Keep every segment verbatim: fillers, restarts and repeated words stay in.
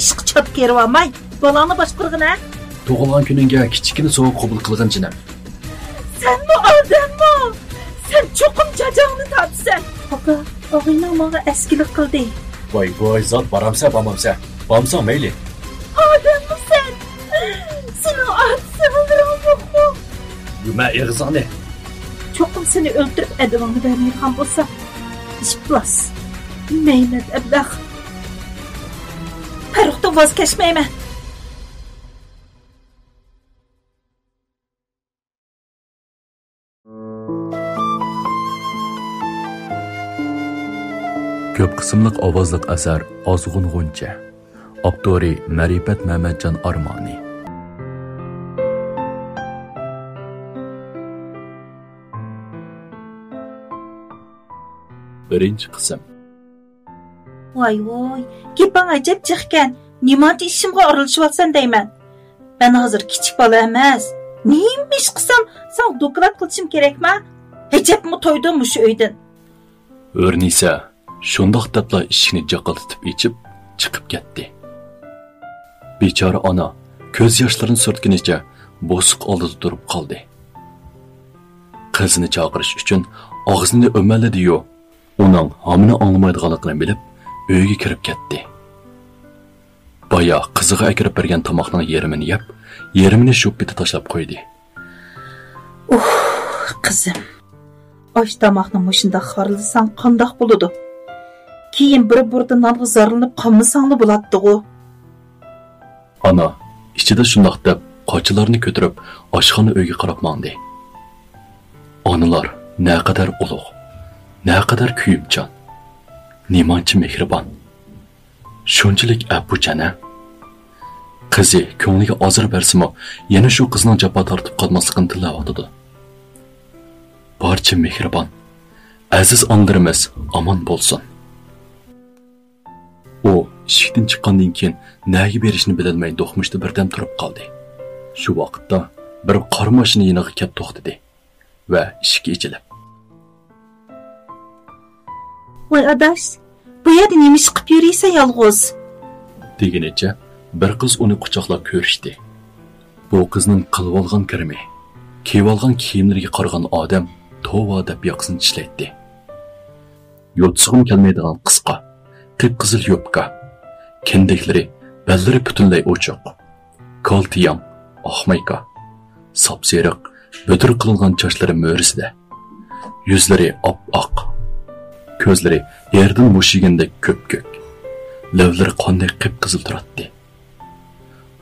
ئىشقا چاپ كىرىۋالماي، بالاڭنى باشقۇرغىنە. تۇغۇلغان كۈنۈڭگە كىچىككىنە سوۋغا قوبۇل قىلغىن، جېنىم. سەنمۇ ئادەممۇ؟ سەن چوقۇم جاجاڭنى تارتىسەن. ئاكا، ئاغىنەڭ ماڭا ئەسكىلىك قىلدى. ۋاي، ۋاي، زات بارامسە، بامامسە؟ بامساڭ مەيلى. ئادەممۇ سەن؟ سېنىڭ ئاتا-سىڭىللىرىڭ يوقمۇ؟ يۇمە ئېغىزىڭنى. چوقۇم سېنى ئۆلتۈرۈپ ئەدىۋىڭنى بەرمەيدىغان بولسام، ئىپلاس. مەينەت ئەبلەخ. پەرۇقتىن ۋاز كەچمەيمەن. كۆپ قىسىملىق ئاۋازلىق ئەسەر ئازغۇن غۇنچە. ئاپتورى مەرىپەت مەمەتجان ئارمانى. بىرىنچى قىسىم. ۋاي ۋوي، گېپىڭ ئەجەب جىقكەن. نېمانچە ئىشىمغا ئارىلىشىۋاتىسەن دەيمەن. مەن ھازىر كىچىك بالا ئەمەس. نېمە ئىش قىلسام، ساڭا دوكلات قىلىشىم كېرەكما؟ ئەجەبمۇ تويدۇم مۇشۇ ئۆيدىن. ھۆرنىسە شۇنداق دەپلا ئىشىكنى جاقىلدىتىپ ئېچىپ، چىقىپ كەتتى. بىچارە ئانا كۆز ياشلىرىنى سۈرتكىنىچە بوسۇق ئالدىدا تۇرۇپ قالدى. قىزىنى چاقىرىش ئۈچۈن ئاغزىنى ئۆمەللىدى-يۇ، ئۇنىڭ ھامىنى ئاڭلىمايدىغانلىقىنى بىلىپ، ئۆيگە كىرىپ كەتتى. بايا قىزىغا ئەكىرىپ بەرگەن تاماقنىڭ يېرىمىنى يەپ، يېرىمىنى شۇ پېتى تاشلاپ قويدى. ئۇھ، قىزىم. ئاش تاماقنى مۇشۇنداق خارلىساڭ قانداق بولىدۇ؟ كېيىن بىر بۇردا نانغا زارلىنىپ قالمىساڭلا بولاتتىغۇ. ئانا ئىچىدە شۇنداق دەپ قاچىلارنى كۆتۈرۈپ ئاشخانا ئۆيگە قاراپ ماڭدى. ئانىلار نەقەدەر ئۇلۇغ، نەقەدەر كۆيۈمچان، نېمانچە مېھرىبان. شۇنچىلىك ئەپۇچان-ھە؟ قىزى كۆڭلىگە ئازار بەرسىمۇ، يەنە شۇ قىزنىڭ جاپا تارتىپ قالماسلىقىنى تىللەۋاتىدۇ. بارچە مېھرىبان، ئەزىز ئانىلىرىمىز ئامان بولسۇن. ئۇ ئىشىكتىن چىققاندىن كېيىن، نەگە بېرىشنى بىلەلمەي دوقمۇشتا بىردەم تۇرۇپ قالدى. شۇ ۋاقىتتا بىر قارا ماشىنا يېنىغا كەپ توختىدى ۋە ئىشىكى ئېچىلىپ، ۋاي ئاداش، بۇ يەردە نېمە ئىش قىپ يۈرىسەن يالغۇز؟ دېگىنىچە بىر قىز ئۇنى قۇچاقلاپ كۆرۈشتى. بۇ قىزنىڭ قىلىۋالغان گىرىمى، كىيىۋالغان كىيىملىرىگە قارىغان ئادەم توۋا دەپ ياقىسىنى چىشلەيتتى. يوتىسىغىمۇ كەلمەيدىغان قىسقا، قىپقىزىل يوپكا، كىندىكلىرى، بەللىرى پۈتۈنلەي ئوچۇق. كالتىياڭ، ئاق مايكا، ساپسېرىق، بۆدۈر قىلىنغان چاچلىرى مۈرىسىدە. يۈزلىرى ئاپئاق. كۆزلىرى يەردىن بوشىگەندەك كۆپكۆك. لەۋلىرى قاندەك قىپقىزىل تۇراتتى.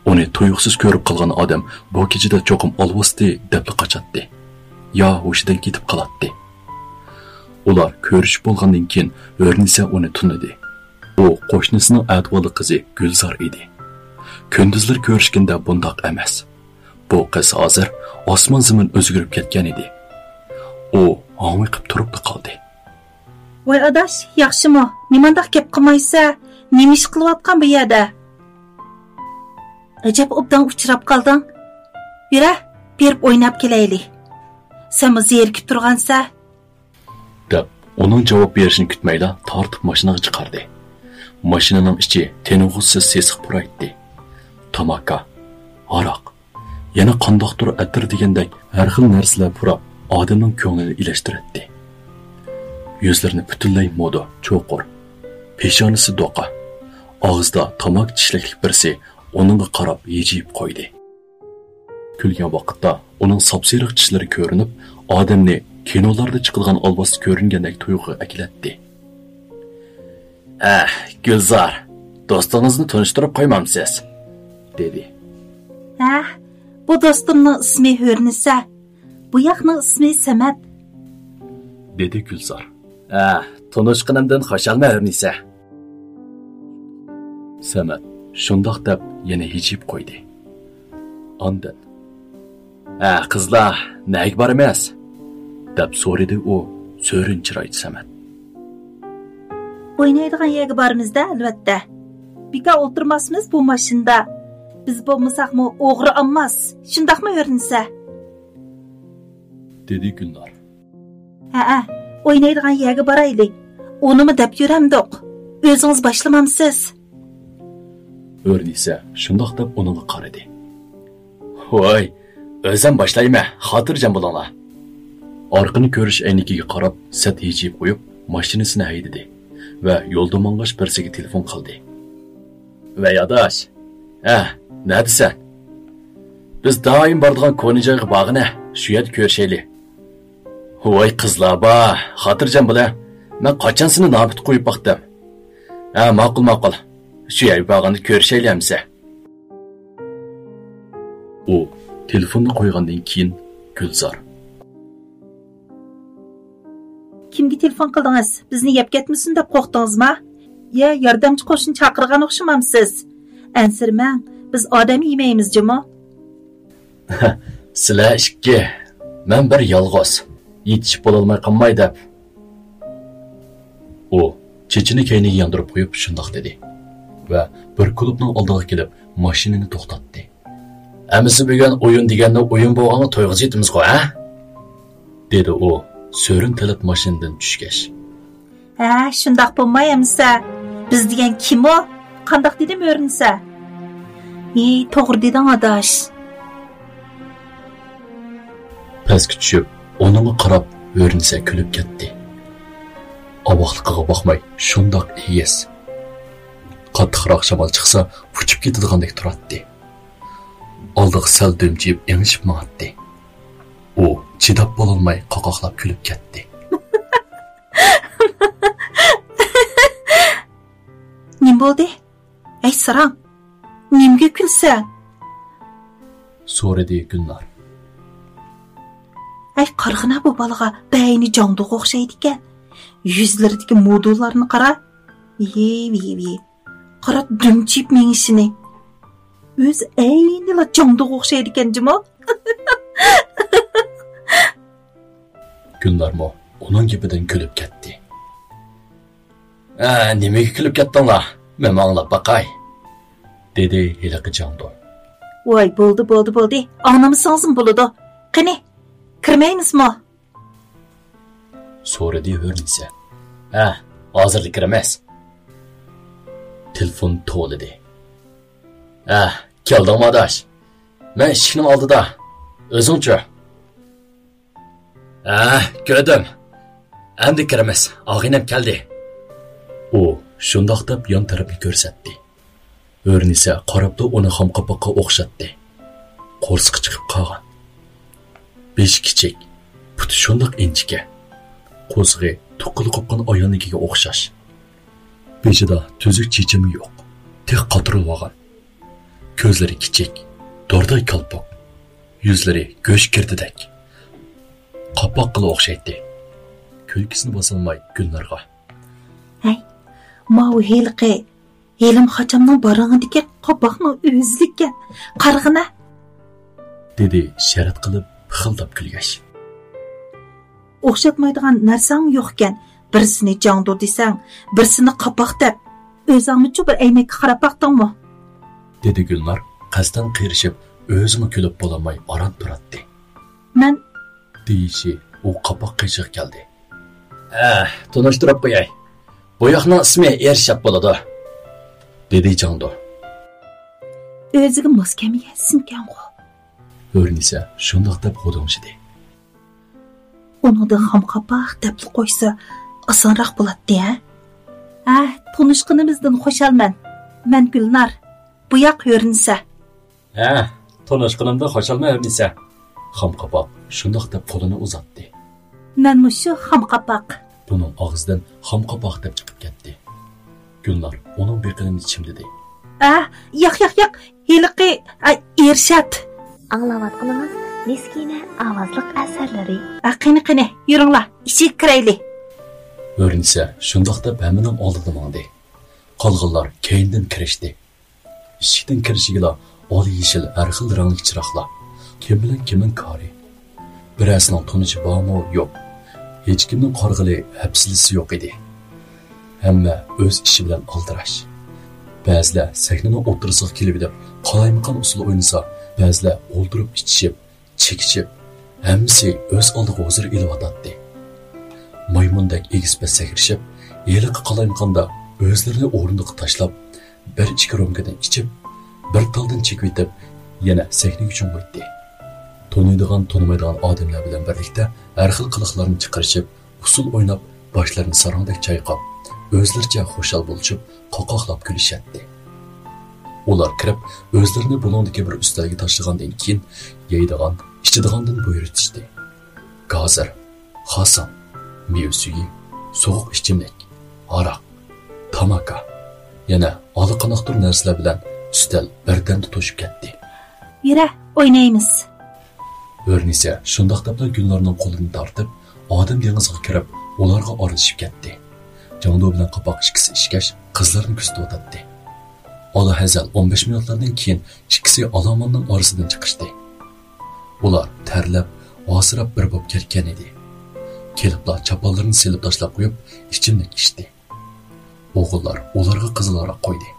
ئۇنى تۇيۇقسىز كۆرۈپ قالغان ئادەم بۇ كېچىدە چوقۇم ئالۋاستى دەپلا قاچاتتى. يا ھوشىدىن كېتىپ قالاتتى. ئۇلار كۆرۈشۈپ بولغاندىن كېيىن ھۆرنىسە ئۇنى تونۇدى. ئۇ قوشنىسىنىڭ ئەتىۋارلىق قىزى گۈلزار ئىدى. كۈندۈزلىرى كۆرۈشكەندە بۇنداق ئەمەس. بۇ قىز ھازىر ئاسمان زېمىن ئۆزگىرىپ كەتكەن ئىدى. ئۇ ھاڭۋېقىپ تۇرۇپلا قالدى. ۋاي ئاداش، ياخشىمۇ؟ نېمانداق گەپ قىلمايسە؟ نېمە ئىش قىلىۋاتقان بۇ يەردە؟ ئەجەب ئوبدان ئۇچراپ قالدىڭ. يۈرە، بېرىپ ئويناپ كېلەيلى. سەنمۇ زېرىكىپ تۇرغانسە. دەپ، ئۇنىڭ جاۋاب بېرىشىنى كۈتمەيلا تارتىپ ماشىنىغا چىقاردى. ماشىنىنىڭ ئىچى تىنغۇسىز سېسىق پۇرايتتى. تاماكا، ھاراق، يەنە قانداقتۇر ئەتىر دېگەندەك ھەر خىل نەرسىلەر پۇراپ، ئادەمنىڭ كۆڭلىنى ئىلەشتۈرەتتى. يۈزلىرىنى پۈتۈنلەي مودا، چوقۇر، پېشانىسى دوقا، ئاغزىدا تاماكا چىشلەكلىك بىرسى ئۇنىڭغا قاراپ ھىجىيىپ قويدى. كۈلگەن ۋاقىتتا ئۇنىڭ ساپسېرىق چىشلىرى كۆرۈنۈپ، ئادەمنى كىنولاردا چىقىدىغان ئالۋاستى كۆرۈنگەندەك تۇيغۇغا ئەكېلەتتى. ھە، گۈلزار، دوستىڭىزنى تونۇشتۇرۇپ قويمامسىز؟ دېدى. ھە، بۇ دوستۇمنىڭ ئىسمى ھۆرنىسە، بۇ ياقنىڭ ئىسمى سەمەت. دېدى گۈلزار. ھە، تونۇشقىنىمدىن خۇشالمەن ھۆرنىسە. سەمەت شۇنداق دەپ يەنە ھىجىيىپ قويدى. ئاندىن، ھە، قىزلار، نەگە بارىمىز؟ دەپ سورىدى ئۇ سۆرۈن چىرايدا سەمەت. ئوينايدىغان يەرگە بارىمىز-دە، ئەلۋەتتە. بىكار ئولتۇرماسمىز بۇ ماشىنىدا. بىز بولمىساقمۇ ئوغرى ئالماس، شۇنداقمۇ ھۆرنىسە؟ دېدى گۈلنار. ھەئە، ئوينايدىغان يەرگە بارايلى. ئۇنىمۇ دەپ يۈرەمدۇق. ئۆزىڭىز باشلىمامسىز؟ ھۆرنىسە شۇنداق دەپ ئۇنىڭغا قارىدى. ۋاي، ئۆزۈم باشلايمەن، خاتىرجەم بولۇڭلار. ئارقىنى كۆرۈش ئەينىكىگە قاراپ سەت ھىجىيىپ قويۇپ، ماشىنىسىنى ھەيدىدى ۋە يولدا ماڭغاچ بىرسىگە تېلېفون قىلدى. ۋەي ئاداش، ھە، نەدىسەن؟ بىز دائىم بارىدىغان كونا جايغا بارغىنە، شۇ يەردە كۆرۈشەيلى. ۋاي قىزلار بار، خاتىرجەم بولە. مەن قاچان سېنى نامىتى قويۇپ باقتىم. ھە، ماقۇل، ماقۇل. شۇ يەرگە بارغاندا كۆرۈشەيلى ئەمىسە. ئۇ تېلېفوننى قويغاندىن كېيىن گۈلزار. كىمگە تېلېفون قىلدىڭىز؟ بىزنى يەپ كەتمىسۇن دەپ قورقتىڭىزما؟ يە ياردەمچى قوشۇن چاقىرغان ئوخشىمامسىز؟ ئەنسىرىمەڭ، بىز ئادەم يېمەيمىز جۇمۇ. سىلەر ئىككى، مەن بىر يالغۇز، يېتىشىپ بولالماي قالماي دەپ. ئۇ چېچىنى كەينىگە ياندۇرۇپ قويۇپ شۇنداق دېدى ۋە بىر كۇلۇبنىڭ ئالدىغا كېلىپ ماشىنىنى توختاتتى. ئەمىسە بۈگۈن ئويۇن دېگەننى ئويۇن بولغانغا تويغۇزۇۋېتىمىزغۇ، ھە؟ دېدى ئۇ سۆرۈن تېلىپ ماشىنىدىن چۈشكەچ. ھە، شۇنداق بولماي ئەمىسە. بىز دېگەن كىم ئۇ؟ قانداق دېدىم ئۆرنىسە؟ ھېي، توغرا دېدىڭ ئاداش. پەسكە چۈشۈپ، ئۇنىڭغا قاراپ ئۆرنىسە كۈلۈپ كەتتى. ئاۋاقلىقىغا باقماي شۇنداق ئېگىز. قاتتىقراق شامال چىقسا ئۇچۇپ كېتىدىغاندەك تۇراتتى. ئالدىغا سەل دۈمچىيىپ ئېڭىشىپ ماڭاتتى. ئۇ چىداپ بولالماي قاقاقلاپ كۈلۈپ كەتتى. نېمە بولدى؟ ھەي ساراڭ، نېمىگە كۈلسەن؟ سورىدى گۈلنار. ھەي قارىغىنا بۇ بالىغا، بەينى جاڭدۇغا ئوخشايدىكەن. يۈزلىرىدىكى مودۇللارنى قارا. ۋىي، ۋىي، ۋىي. قارا دۈمچىيىپ مېڭىشىنى. ئۆزى ئەينىلا جاڭدۇغا ئوخشايدىكەن جۇمۇ. گۈلنارمۇ ئۇنىڭ گېپىدىن كۈلۈپ كەتتى. ئە، نېمىگە كۈلۈپ كەتتىڭلار؟ مەن ئاڭلاپ باقاي، دېدى ھېلىقى جاڭدۇ. ۋاي، بولدى، بولدى، بولدى. ئاڭلىمىسىڭىزمۇ بولىدۇ. قېنى، كىرمەيمىزمۇ؟ سورىدى ھۆرنىسە. ھە، ھازىرلا كىرىمىز. تېلېفون توۋلىدى. ھە، كەلدىڭمۇ ئاداش؟ مەن ئىشىكنىڭ ئالدىدا. ئۆزۈڭچۇ؟ ھە، كۆردۈم. ئەمدى كىرىمىز. ئاغىنەم كەلدى. ئۇ شۇنداق دەپ يان تەرەپنى كۆرسەتتى. ھۆرنىسە قاراپلا ئۇنى خام قاپاققا ئوخشاتتى. قورسىقى چىقىپ قالغان. بېشى كىچىك، پۇتى شۇنداق ئىنچىكە. قورسىقى توققىلى قوپقان ئايالنىڭكىگە ئوخشاش. بېشىدا تۈزۈك چېچىمۇ يوق، تېخى قاتۇرۇلۇۋالغان. كۆزلىرى كىچىك، دورىداي كالپۇك. يۈزلىرى گۆش كىرتىدەك. قاپاققىلا ئوخشايتتى. كۈلكىسىنى باسالماي گۈلنارغا. ھەي، ماۋۇ ھېلىقى ھېلىم خاچامنىڭ بارىڭىدىكى قاپاقنىڭ ئۆزىكەن. قارىغىنا. دېدى شەرەت قىلىپ پىخىلداپ كۈلگەچ. ئوخشاتمايدىغان نەرسەڭمۇ يوقكەن. بىرسىنى جاڭدۇ دېسەڭ، بىرسىنى قاپاق دەپ. ئۆزەڭمۇچۇ بىر ئەينەككە قاراپ باقتىڭمۇ؟ دېدى گۈلنار قەستەن قېرىشىپ، ئۆزىمۇ كۈلۈپ بولالماي ئاران تۇراتتى. مەن. دېيىشى ئۇ قاپاق قېشىغا كەلدى. ھە، تونۇشتۇرۇپ قوياي. بۇ ياقنىڭ ئىسمى ئېرشات بولىدۇ، دېدى جاڭدۇ. ئۆزىگە ماس كەلمىگەن ئىسىمكەنغۇ. ھۆرنىسە شۇنداق دەپ غودۇڭشىدى. ئۇنىڭدىن خام قاپاق دەپلا قويسا ئاسانراق بولاتتى، ھە؟ ھە، تونۇشقىنىمىزدىن خۇشالمەن. مەن گۈلنار. بۇ ياق ھۆرنىسە. ھە، تونۇشقىنىمدىن خۇشالمەن ھۆرنىسە. خام قاپاق شۇنداق دەپ قولىنى ئۇزاتتى. مەنمۇ شۇ خام قاپاق. بۇنىڭ ئاغزىدىن خام قاپاق دەپ چىقىپ كەتتى. گۈلنار ئۇنىڭ بېقىنىنى چىمدىدى. ئە، ياق، ياق، ياق. ھېلىقى، ئە، ئېرشات. ئاڭلاۋاتقىنىڭىز مىسكىنە ئاۋازلىق ئەسەرلىرى. ئە، قېنى، قېنى، يۈرۈڭلار، ئىچىگە كىرەيلى. ھۆرنىسە شۇنداق دەپ ھەممىنىڭ ئالدىدا ماڭدى. قالغانلار كەينىدىن كىرىشتى. ئىشىكتىن كىرىشىگىلا ئالا يېشىل ھەر خىل رەڭلىك چىراغلار. كىم بىلەن كىمنىڭ كارى؟ بىرەرسىنىڭ تونۇشى بارمۇ يوق. ھېچكىمنىڭ قارىغىلى ھەپسىلىسى يوق ئىدى. ھەممە ئۆز ئىشى بىلەن ئالدىراش. بەزىلەر سەھنىنىڭ ئوتتۇرىسىغا كېلىۋېلىپ قالايمىقان ئۇسسۇل ئوينىسا، بەزىلەر ئولتۇرۇپ ئىچىشىپ، چېكىشىپ، ھەممىسى ئۆز ئالدىغا ھۇزۇر ئېلىۋاتاتتى. مايمۇندەك ئېگىز-پەس سەكرىشىپ، ھېلىقى قالايمىقاندا ئۆزلىرىنى ئورۇندۇققا تاشلاپ، بىر-ئىككى رومكىدىن ئىچىپ، بىر تالدىن چېكىۋېتىپ، يەنە سەھنىگە چۈمۈلدى. تونۇيدىغان، تونۇمايدىغان ئادەملەر بىلەن بىرلىكتە ھەر خىل قىلىقلارنى چىقىرىشىپ، ئۇسسۇل ئويناپ، باشلىرىنى ساراڭدەك چايقاپ، ئۆزلىرىچە خۇشال بولۇشۇپ، قاقاقلاپ كۈلۈشەتتى. ئۇلار كىرىپ، ئۆزلىرىنى بۇلۇڭدىكى بىر ئۈستەلگە تاشلىغاندىن كېيىن، يەيدىغان، ئىچىدىغاندىن بۇيرۇتۇشتى. گازىر، خاسان، مېۋە سۈيى، سوغۇق ئىچىملىك، ھاراق، تاماكا، يەنە ئاللىقانداقتۇر نەرسىلەر بىلەن ئۈستەل بىردەمدە توشۇپ كەتتى. يۈرە، ئوينايمىز. ھۆرنىسە شۇنداق دەپلا گۈلزارنىڭ قولىدىن تارتىپ، ئادەم دېڭىزىغا كىرىپ، ئۇلارغا ئارىلىشىپ كەتتى. جاڭدۇ بىلەن قاپاق ئىككىسى ئىشكەش، قىزلارنى كۆزىتىۋاتاتتى. ئالاھەزەل ئون بەش مىنۇتلاردىن كېيىن ئىككىسى ئالاماننىڭ ئارىسىدىن چىقىشتى. ئۇلار تەرلەپ، ھاسىراپ بىر بولۇپ كەتكەن ئىدى. كېلىپلا چاپانلىرىنى سېلىپ تاشلاپ قويۇپ، ئىچىملىك ئىچتى. ئوغۇللار ئۇلارغا قىزىل ھاراق قويدى.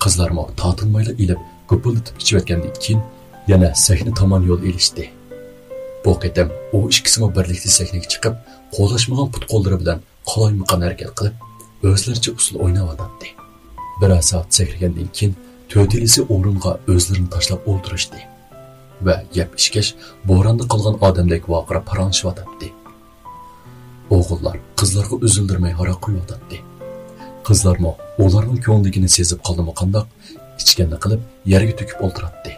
قىزلارمۇ تارتىنمايلا ئېلىپ، گۈپۈلدىتىپ ئىچىۋەتكەندىن كېيىن، يەنە سەھنە تامان يول ئېلىشتى. بۇ قېتىم ئۇ ئىككىسىمۇ بىرلىكتە سەھنىگە چىقىپ، قولاشمىغان پۇت-قوللىرى بىلەن قالايمىقان ھەرىكەت قىلىپ، ئۆزلىرىچە ئۇسسۇل ئويناۋاتاتتى. بىرەر سائەت سەكرىگەندىن كېيىن، تۆتىلىسى ئورۇنغا ئۆزلىرىنى تاشلاپ ئولتۇرۇشتى ۋە يەپ-ئىچكەچ، بوراندا قالغان ئادەمدەك ۋارقىراپ پاراڭلىشىۋاتاتتى. ئوغۇللار قىزلارغا ئۈزۈلدۈرمەي ھاراق قۇيۇۋاتاتتى. قىزلارمۇ ئۇلارنىڭ كۆڭلىدىكىنى سېزىپ قالدىمۇ قانداق، ئىچكەننى قىلىپ يەرگە تۆكۈپ ئولتۇراتتى.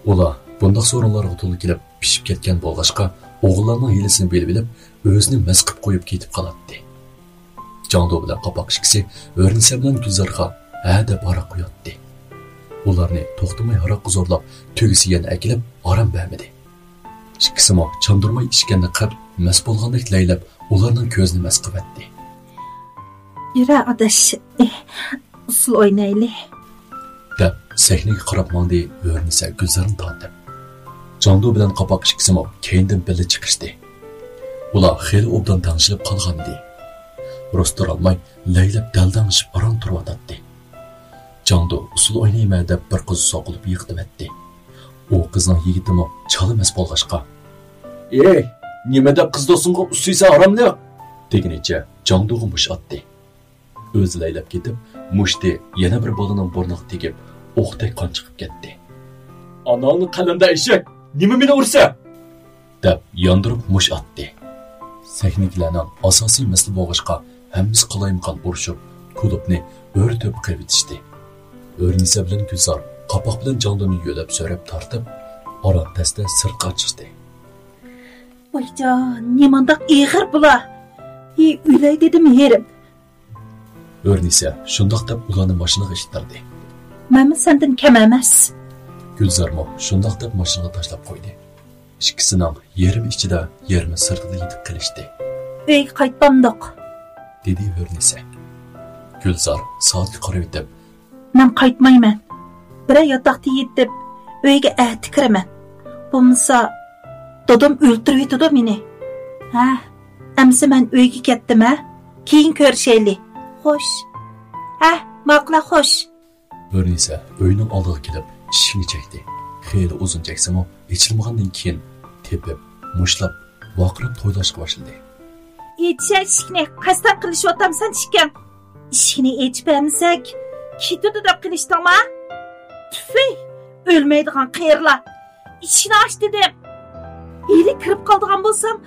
ئۇلار بۇنداق سورۇنلارغا تولا كېلىپ پىشىپ كەتكەن بولغاچقا، ئوغۇللارنىڭ ھىيلىسىنى بىلىۋېلىپ، ئۆزىنى مەست قىلىپ قويۇپ كېتىپ قالاتتى. جاڭدۇ بىلەن قاپاق ئىككىسى ھۆرنىسە بىلەن گۈلزارغا ھە دەپ ھاراق قۇياتتى. ئۇلارنى توختىماي ھاراققا زورلاپ، تۆگىسى يەنە ئەكېلىپ ئارام بەرمىدى. ئىككىسىمۇ چاندۇرماي ئىچكەننى قىپ، مەست بولغاندەك لەيلەپ، ئۇلارنىڭ كۆزىنى مەست قىلىۋەتتى. يۈرە ئاداش، ئۇسسۇل ئوينايلى. دەپ سەھنىگە قاراپ ماڭدى ھۆرنىسە گۈلزارنى تارتىپ. جاڭدۇ بىلەن قاپاق ئىككىسىمۇ كەينىدىن بىللە چىقىشتى. ئۇلار خېلى ئوبدان تەڭشىلىپ قالغانىدى. روس تۇرالماي لەيلەپ دەلدەڭشىپ ئاران تۇرۇۋاتاتتى. جاڭدۇ ئۇسسۇل ئوينايمەن دەپ بىر قىز سوقۇلۇپ يىقىتىۋەتتى. ئۇ قىزنىڭ يىگىتىمۇ چالا مەست بولغاچقا، ئېي، نېمە دەپ قىز دوستۇڭغا ئۇسسۇيسەن ھاراملىق! دېگىنىچە جاڭدۇغا مۇشت ئاتتى. ئۆزى لەيلەپ كېتىپ، مۇشتى يەنە بىر بالىنىڭ بۇرنىغا تېگىپ، ئوقتەك قان چىقىپ كەتتى. ئاناڭنى قەلەندەر ئېشەك! نېمە مېنى ئۇرىسەن؟ دەپ ياندۇرۇپ مۇشت ئاتتى. سەھنىدىكىلەرنىڭ ئاساسىي مەسىلە بولغاچقا، ھەممىسى قالايمىقان ئۇرۇشۇپ، كۇلۇبنى ئۆرە-تۆپە قىلىۋېتىشتى. ھۆرنىسە بىلەن گۈلزار قاپاق بىلەن جاڭدۇنى يۆلەپ سۆرەپ تارتىپ، ئاران تەستە سىرتقا چىقتى. ۋايجان، نېمانداق ئېغىر بۇلار! ھېي، ئۆلەي دېدىم ھېرىپ. ھۆرنىسە شۇنداق دەپ ئۇلارنى ماشىنىغا ئىتتەردى. مەنمۇ سەندىن كەم ئەمەس. گۈلزارمۇ شۇنداق دەپ ماشىنىغا تاشلاپ قويدى. ئىككىسىنىڭ يېرىمى ئىچىدە، يېرىمى سىرتىدا يېتىپ قېلىشتى. ئۆيگە قايتمامدۇق، دېدى ھۆرنىسە. گۈلزار سائەتكە قارىۋېتىپ، مەن قايتمايمەن. بىرەر ياتاقتا يېتىپ، ئۆيگە ئەتە كىرىمەن. بولمىسا، دادام ئۆلتۈرۈۋېتىدۇ مېنى. ھە، ئەمسە مەن ئۆيگە كەتتىم، ھە؟ كېيىن كۆرۈشەيلى. خوش. ھە، ماقۇل، خوش. ھۆرنىسە ئۆينىڭ ئالدىغا كېلىپ، ئىشىكنى چەكتى. خېلى ئۇزۇن چەكسىمۇ، ئېچىلمىغاندىن كېيىن تېپىپ، مۇشتلاپ، ۋارقىراپ توۋلاشقا باشلىدى. ئېچىشە ئىشىكنى، قەستەن قىلىشىۋاتامسەن ئىشىكىڭ؟ ئىشىكنى ئېچىپ بەرمىسەك، كېتىدۇ دەپ قىلىشتىڭما؟ تۈفەي، ئۆلمەيدىغان قېرىلار! ئىشىكنى ئاچ دېدىم! ھېلى كىرىپ قالىدىغان بولسام.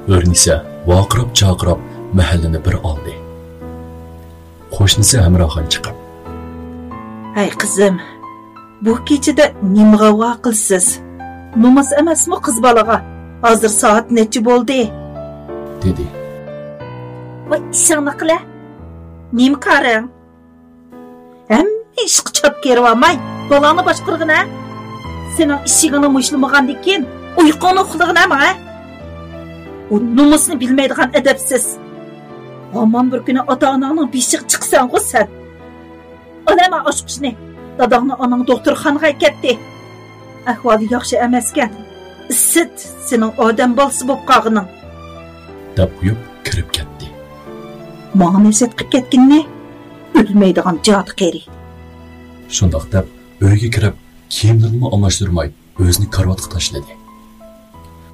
ھۆرنىسە ۋارقىراپ-چارقىراپ مەھەللىنى بىر ئالدى. قوشنىسى ھەمراخان چىقىپ، ھەي قىزىم، بۇ كېچىدە نېمە غەۋغا قىلىسىز؟ نومۇس ئەمەسمۇ قىز بالىغا؟ ھازىر سائەت نەچچە بولدى؟ دېدى. ۋاي ئىشىڭنى قىلە. نېمە كارىڭ؟ ھەممە ئىشقا چاپ كىرىۋالماي، بالاڭنى باشقۇرغىنە. سېنىڭ ئىشىكىڭنى مۇشتلىمىغاندىن كېيىن ئۇيقۇڭنى ئۇخلىغىنە ماڭە. ئۇ نومۇسنى بىلمەيدىغان ئەدەپسىز. ھامان بىر كۈنى ئاتا-ئاناڭنىڭ بېشىغا چىقىسەنغۇ سەن. ئالەمە ئاچقۇچنى، داداڭنى ئاناڭ دوختۇرخانىغا ئەكەتتى. ئەھۋالى ياخشى ئەمەسكەن. ئىسسىت، سېنىڭ ئادەم بالىسى بولۇپ قالغىنىڭ. دەپ قويۇپ كىرىپ كەتتى. ماڭا نەسىھەت قىلىپ كەتكىنىنى، ئۆلمەيدىغان جادۇ قېرى. شۇنداق دەپ ئۆيگە كىرىپ، كىيىملىرىنىمۇ ئالماشتۇرماي، ئۆزىنى كارىۋاتقا تاشلىدى.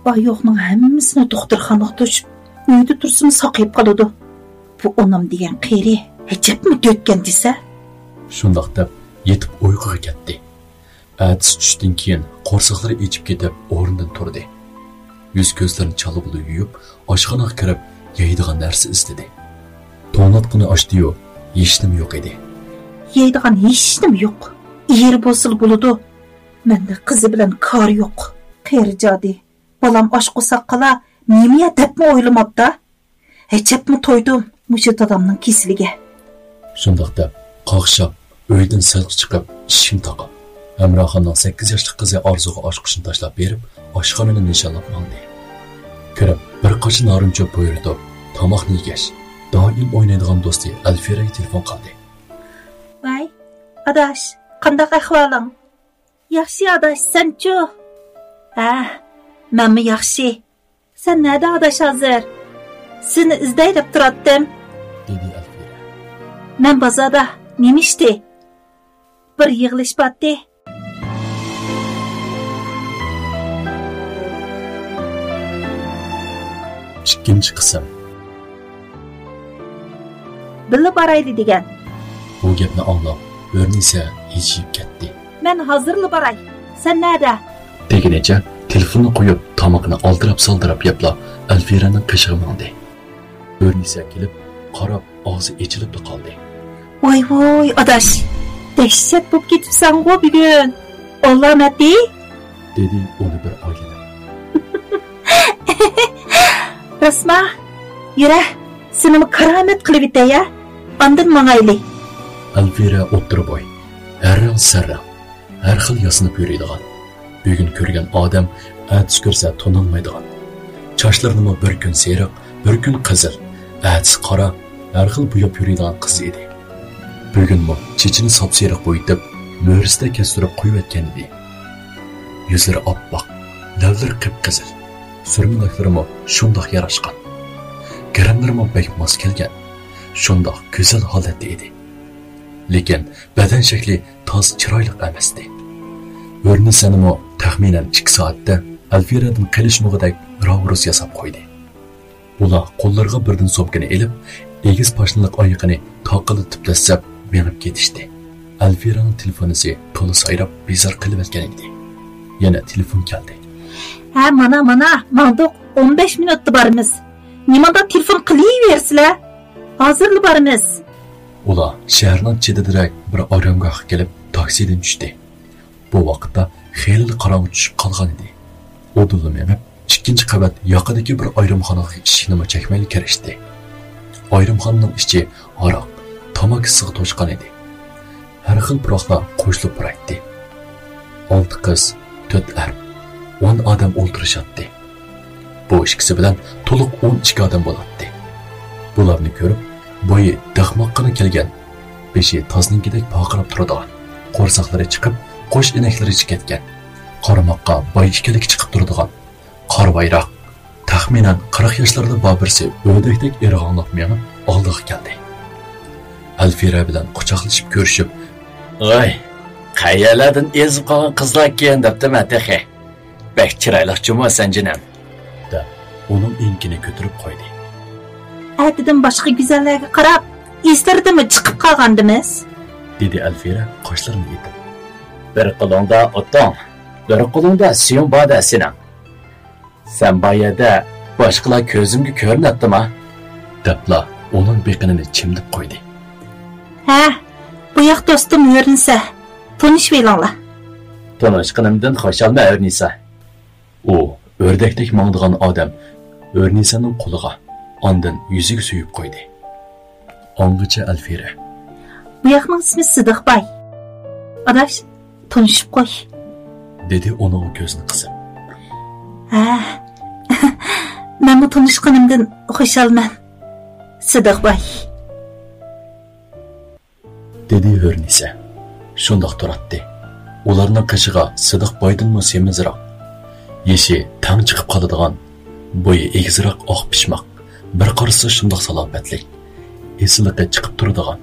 بار يوقنىڭ ھەممىسىنى دوختۇرخانىغا توشۇپ، ئۆيدە تۇرسىمۇ ساقىيىپ قالىدۇ. بۇ ئانام دېگەن قېرى ئەجەبمۇ دۆتكەن دېسە. شۇنداق دەپ يېتىپ ئۇيقۇغا كەتتى. ئەتىسى چۈشتىن كېيىن قورساقلىرى ئېچىپ كېتىپ، ئورنىدىن تۇردى. يۈز-كۆزلىرىنى چالا بولا يۇيۇپ، ئاشخانىغا كىرىپ، يەيدىغان نەرسە ئىزدىدى. توڭلاتقۇنى ئاچتى-يۇ، ھېچنېمە يوق ئىدى. يەيدىغان ھېچنېمە يوق. ئېرى بولسىلا بولىدۇ. مەندە قىزى بىلەن كارى يوق. قېرى جادى. بالام ئاچ قورساق قالا، نېمە يە دەپمۇ ئويلىماپتا. ئەجەبمۇ تويدۇم مۇشۇ دادامنىڭ كېسىلىگە. شۇنداق دەپ، قاقشاپ، ئۆيدىن سىرتقا چىقىپ، ئىشىكنى تاقاپ، ھەمراخاننىڭ سەككىز ياشلىق قىزى ئارزۇغا ئاچقۇچىنى تاشلاپ بېرىپ، ئاشخانىنى نىشانلاپ ماڭدى. كىرىپ، بىر قاچا نارىنچوپ بۇيرۇتۇپ، تاماقنى يېگەچ، دائىم ئوينايدىغان دوستى ئەلفىرەگە تېلېفون قىلدى. ۋاي، ئاداش، قانداق ئەھۋالىڭ؟ ياخشى، ئاداش، سەنچۇ؟ ھە، مەنمۇ ياخشى. سەن نەدە، ئاداش، ھازىر؟ سىزنى ئىزدەي دەپ تۇراتتىم. دېدى ئەلفىرە. مەن بازاردا. نېمە ئىشتى؟ بىر يىغىلىش بارتتى. ئىككىنچى قىسىم. بىللە بارايلى دېگەن. بۇ گەپنى ئاڭلاپ، ھۆرنىسە ھىجىيىپ كەتتى. مەن ھازىرلا باراي. سەن نەدە؟ دېگىنىچە تېلېفوننى قويۇپ، تامىقىنى ئالدىراپ-سالدىراپ يەپلا، ئەلفىرەنىڭ قېشىغا ماڭدى. ھۆرنىسە كېلىپ، قاراپ، ئاغزى ئېچىلىپلا قالدى. ۋاي ۋۇي، ئاداش، دەھشەت بولۇپ كېتىپسەنغۇ بۈگۈن. ئالامەتى؟ دېدى ئۇنى بىر ئايلىنىپ. راستما؟ يۈرە، سېنىمۇ كارامەت قىلىۋېتەي ھە، ئاندىن ماڭايلى. ئەلفىرە ئوتتۇرا بوي، ھەر رەڭ سەر رەڭ، ھەر خىل ياسىنىپ يۈرىدىغان. بۈگۈن كۆرگەن ئادەم ئەتىسى كۆرسە تونۇلمايدىغان. چاچلىرىنىمۇ بىر كۈن سېرىق، بىر كۈن قىزىل، ئەتىسى قارا، ھەر خىل بوياپ يۈرىدىغان قىز ئىدى. بۈگۈنمۇ چېچىنى ساپسېرىق بويىتىپ، مۈرىسىدە كەستۈرۈپ قويۇۋەتكەن ئىدى. يۈزلىرى ئاپئاق، لەۋلىرى قىپقىزىل، سۈرمىلەكلىرىمۇ شۇنداق ياراشقان. گىرىملىرىمۇ بەك ماس كەلگەن، شۇنداق گۈزەل ھالەتتە ئىدى. لېكىن بەدەن شەكلى تازا چىرايلىق ئەمەستى. ھۆرنىسەنىمۇ تەخمىنەن ئىككى سائەتتە ئەلفىرەدىن قېلىشمىغۇدەك راۋۇرۇس ياساپ قويدى. ئۇلار قوللىرىغا بىردىن سومكىنى ئېلىپ، ئېگىز پاشنىلىق ئايىقىنى تاقىلدىتىپ دەسسەپ مېڭىپ كېتىشتى. ئەلفىرەنىڭ تېلېفونىسى تولا سايراپ، بىزار قىلىۋەتكەن ئىدى. يەنە تېلېفون كەلدى. ھە، مانا، مانا، ماڭدۇق، ئون بەش مىنۇتتا بارىمىز. نېمانداق تېلېفون قىلىۋېرىسىلەر؟ ھازىرلا بارىمىز. ئۇلار شەھەرنىڭ چېتىدىرەك بىر ئارامگاھقا كېلىپ، تاكسىدىن چۈشتى. بۇ ۋاقىتتا خېلىلا قاراڭغۇ چۈشۈپ قالغان ئىدى. ئۇدۇللا مېڭىپ، ئىككىنچى قەۋەت ياقىدىكى بىر ئايرىمخانىغا ئىشىكنىمۇ چەكمەيلا كىرىشتى. ئايرىمخانىنىڭ ئىچى ھاراق، تاماكا ئىسىغا توشقان ئىدى. ھەر خىل پۇراقلار قوشۇلۇپ پۇرايتتى. ئالتە قىز، تۆت ئەر، ئون ئادەم ئولتۇرۇشاتتى. بۇ ئىككىسى بىلەن تولۇق ئون ئىككى ئادەم بولاتتى. بۇلارنى كۆرۈپ، بويى دىخماققىنا كەلگەن، بېشى تازنىڭكىدەك پارقىراپ تۇرىدىغان، قورساقلىرى چىقىپ، قوش ئىنەكلىرىچە كەتكەن، قارىماققا باي ئىكەنلىكى چىقىپ تۇرىدىغان، قارا بايراق، تەخمىنەن قىرىق ياشلاردا بار بىرسى ئۆردەكتەك ئىرغاڭلاپ مېڭىپ ئالدىغا كەلدى. ئەلفىرە بىلەن قۇچاقلىشىپ كۆرۈشۈپ، «ۋاي، قەيەرلەردىن ئېزىپ قالغان قىزلاركىن دەپتىمەن تېخى. بەك چىرايلىق جۇمۇ سەن جېنىم.» دەپ، ئۇنىڭ ئېڭىكىنى كۆتۈرۈپ قويدى. ئەتىدىن باشقا گۈزەللەرگە قاراپ، ئېسلىرىدىنمۇ چىقىپ قالغاندىمىز؟ دېدى ئەلفىرە قاشلىرىنى ئېتىپ. بىر قولۇڭدا ئوتۇڭ، بىر قولۇڭدا سۈيۈڭ بار-دە سېنىڭ. سەن بار يەردە باشقىلار كۆزۈمگە كۆرۈنەتتىما؟ دەپلا ئۇنىڭ بېقىنىنى چىمدىپ قويدى. ھە، بۇ ياق دوستۇم ھۆرنىسە، تونۇشۇۋېلىڭلار. تونۇشقىنىمدىن خۇشالمەن ھۆرنىسە. ئۇ ئۆردەكتەك ماڭىدىغان ئادەم ھۆرنىسەنىڭ قولىغا، ئاندىن يۈزىگە سۆيۈپ قويدى. ئاڭغىچە ئەلفىرە. بۇ ياقنىڭ ئىسمى سىدىق باي. ئاداش، تونۇشۇپ قوي. دېدى ئۇنىڭغا كۆزىنى قىسىپ. ھە، مەنمۇ تونۇشقىنىمدىن خۇشالمەن، سىدىق باي. دېدى ھۆرنىسە. شۇنداق تۇراتتى. ئۇلارنىڭ قېشىغا سىدىق بايدىنمۇ سېمىزراق، يېشى تەڭ چىقىپ قالىدىغان، بويى ئېگىزراق ئاق پىشماق، بىر قارىسا شۇنداق سالاپەتلىك، ئېسىللىقى چىقىپ تۇرىدىغان،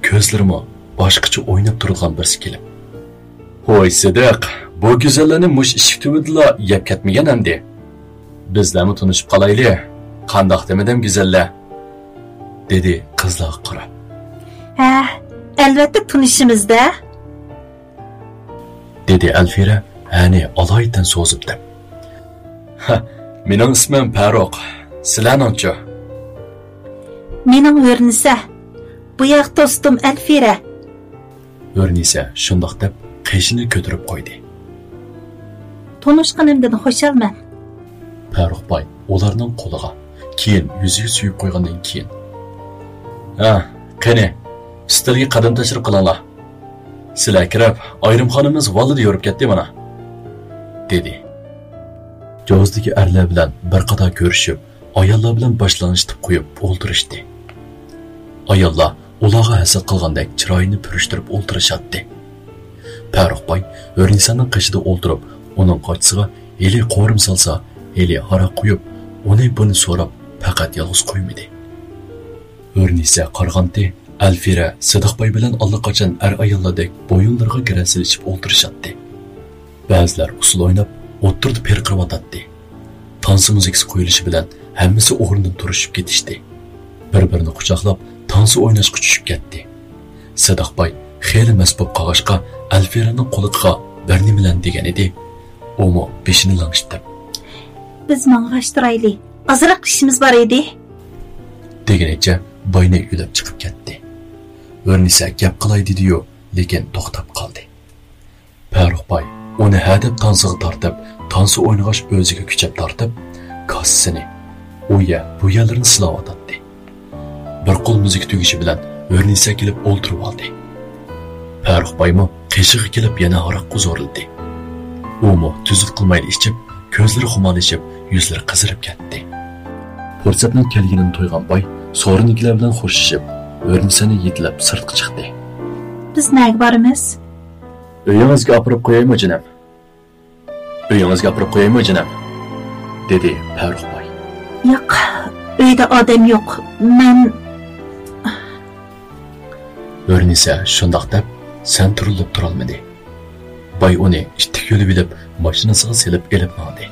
كۆزلىرىمۇ باشقىچە ئويناپ تۇرىدىغان بىرسى كېلىپ. ھوي سىدىق، بۇ گۈزەللەرنى مۇشۇ ئىشىك تۈۋىدىلا يەپ كەتمىگەن ئەمدى. بىزلەرمۇ تونۇشۇپ قالايلى. قانداق دېمىدىم گۈزەللەر؟ دېدى قىزلارغا قاراپ. ھە، ئەلۋەتتە تونۇشىمىز-دە. دېدى ئەلفىرە ھەنى ئالايىتەن سوزۇپ دەپ. ھە، مېنىڭ ئىسمىم پەرۇق. سىلەرنىڭچۇ؟ مېنىڭ ھۆرنىسە. بۇ ياق دوستۇم ئەلفىرە. ھۆرنىسە شۇنداق دەپ قېشىنى كۆتۈرۈپ قويدى. تونۇشقىنىمدىن خۇشالمەن. پەرۇق باي ئۇلارنىڭ قولىغا، كېيىن يۈزىگە سۆيۈپ قويغاندىن كېيىن، ھە، قېنى، ئۈستەلگە قەدەم تەشرىپ قىلىڭلار. سىلەر كىرىپ، ئايرىمخانىمىز ۋاللىدا يورۇپ كەتتى مانا، دېدى. جوزدىكى ئەرلەر بىلەن بىر قاتار كۆرۈشۈپ، ئاياللار بىلەن باش لىڭشىتىپ قويۇپ ئولتۇرۇشتى. ئاياللار ئۇلارغا ھەسەت قىلغاندەك چىرايىنى پۈرۈشتۈرۈپ ئولتۇرۇشاتتى. پەرۇق باي ھۆرنىسانىڭ قېشىدا ئولتۇرۇپ، ئۇنىڭ قاچىسىغا ھېلى قورۇم سالسا، ھېلى ھاراق قۇيۇپ، ئۇنى بۇنى سوراپ، پەقەت يالغۇز قويمىدى. ھۆرنىسە قارىغانتى، ئەلفىرە سىدىق باي بىلەن ئاللىقاچان ئەر-ئاياللاردەك بويۇنلىرىغا گىرە سېلىشىپ ئولتۇرۇشاتتى. بەزىلەر ئۇسسۇل ئويناپ، ئوتتۇرىدا پىرقىرىۋاتاتتى. تانسا مۇزىكىسى قويۇلۇشى بىلەن ھەممىسى ئورنىدىن تۇرۇشۇپ كېتىشتى. بىر-بىرىنى قۇچاقلاپ، تانسا ئويناشقا چۈشۈپ كەتتى. سىدىق باي خېلى مەست بولۇپ قالغاچقا، ئەلفىرەنىڭ قۇلىقىغا بىر نېمىلەرنى دېگەن ئىدى. ئۇمۇ بېشىنى لىڭشىتىپ، بىز ماڭغاچ تۇرايلى، ئازراق ئىشىمىز بار ئىدى، دېگىنىچە باينى يۆلەپ چىقىپ كەتتى. ھۆرنىسە گەپ قىلاي دېدىيۇ، لېكىن توختاپ قالدى. پەرۇق باي ئۇنى ھەدەپ تانسىغا تارتىپ، تانسا ئوينىغاچ ئۆزىگە كۈچەپ تارتىپ، كاسىسىنى ئۇ يەر، بۇ يەرلىرىنى سىلاۋاتاتتى. بىر قول مۇزىكا تۈگىشى بىلەن ھۆرنىسە كېلىپ ئولتۇرۇۋالدى. پەرۇق بايمۇ قېشىغا كېلىپ يەنە ھاراققا زورلىدى. ئۇمۇ تۈزۈت قىلمايلا ئىچىپ، كۆزلىرى خۇمارلىشىپ، يۈزلىرى قىزىرىپ كەتتى. پۇرسەتنىڭ كەلگىنىنى تۇيغان باي سورۇندىكىلەر بىلەن خوشلىشىپ، ھۆرنىسەنى يېتىلەپ سىرتقا چىقتى. بىز نەگە بارىمىز؟ ئۆيىڭىزگە ئاپىرىپ قويايمۇ، جېنىم؟ ئۆيىڭىزگە ئاپىرىپ قويايمۇ، جېنىم؟ دېدى پەرۇق باي. ياق، ئۆيدە ئادەم يوق. مەن. ھۆرنىسە شۇنداق دەپ سەنتۈرۈلۈپ تۇرالمىدى. باي ئۇنى ئىتتىك يۆلىۋېلىپ، ماشىنىسىغا سېلىپ ئېلىپ ماڭدى.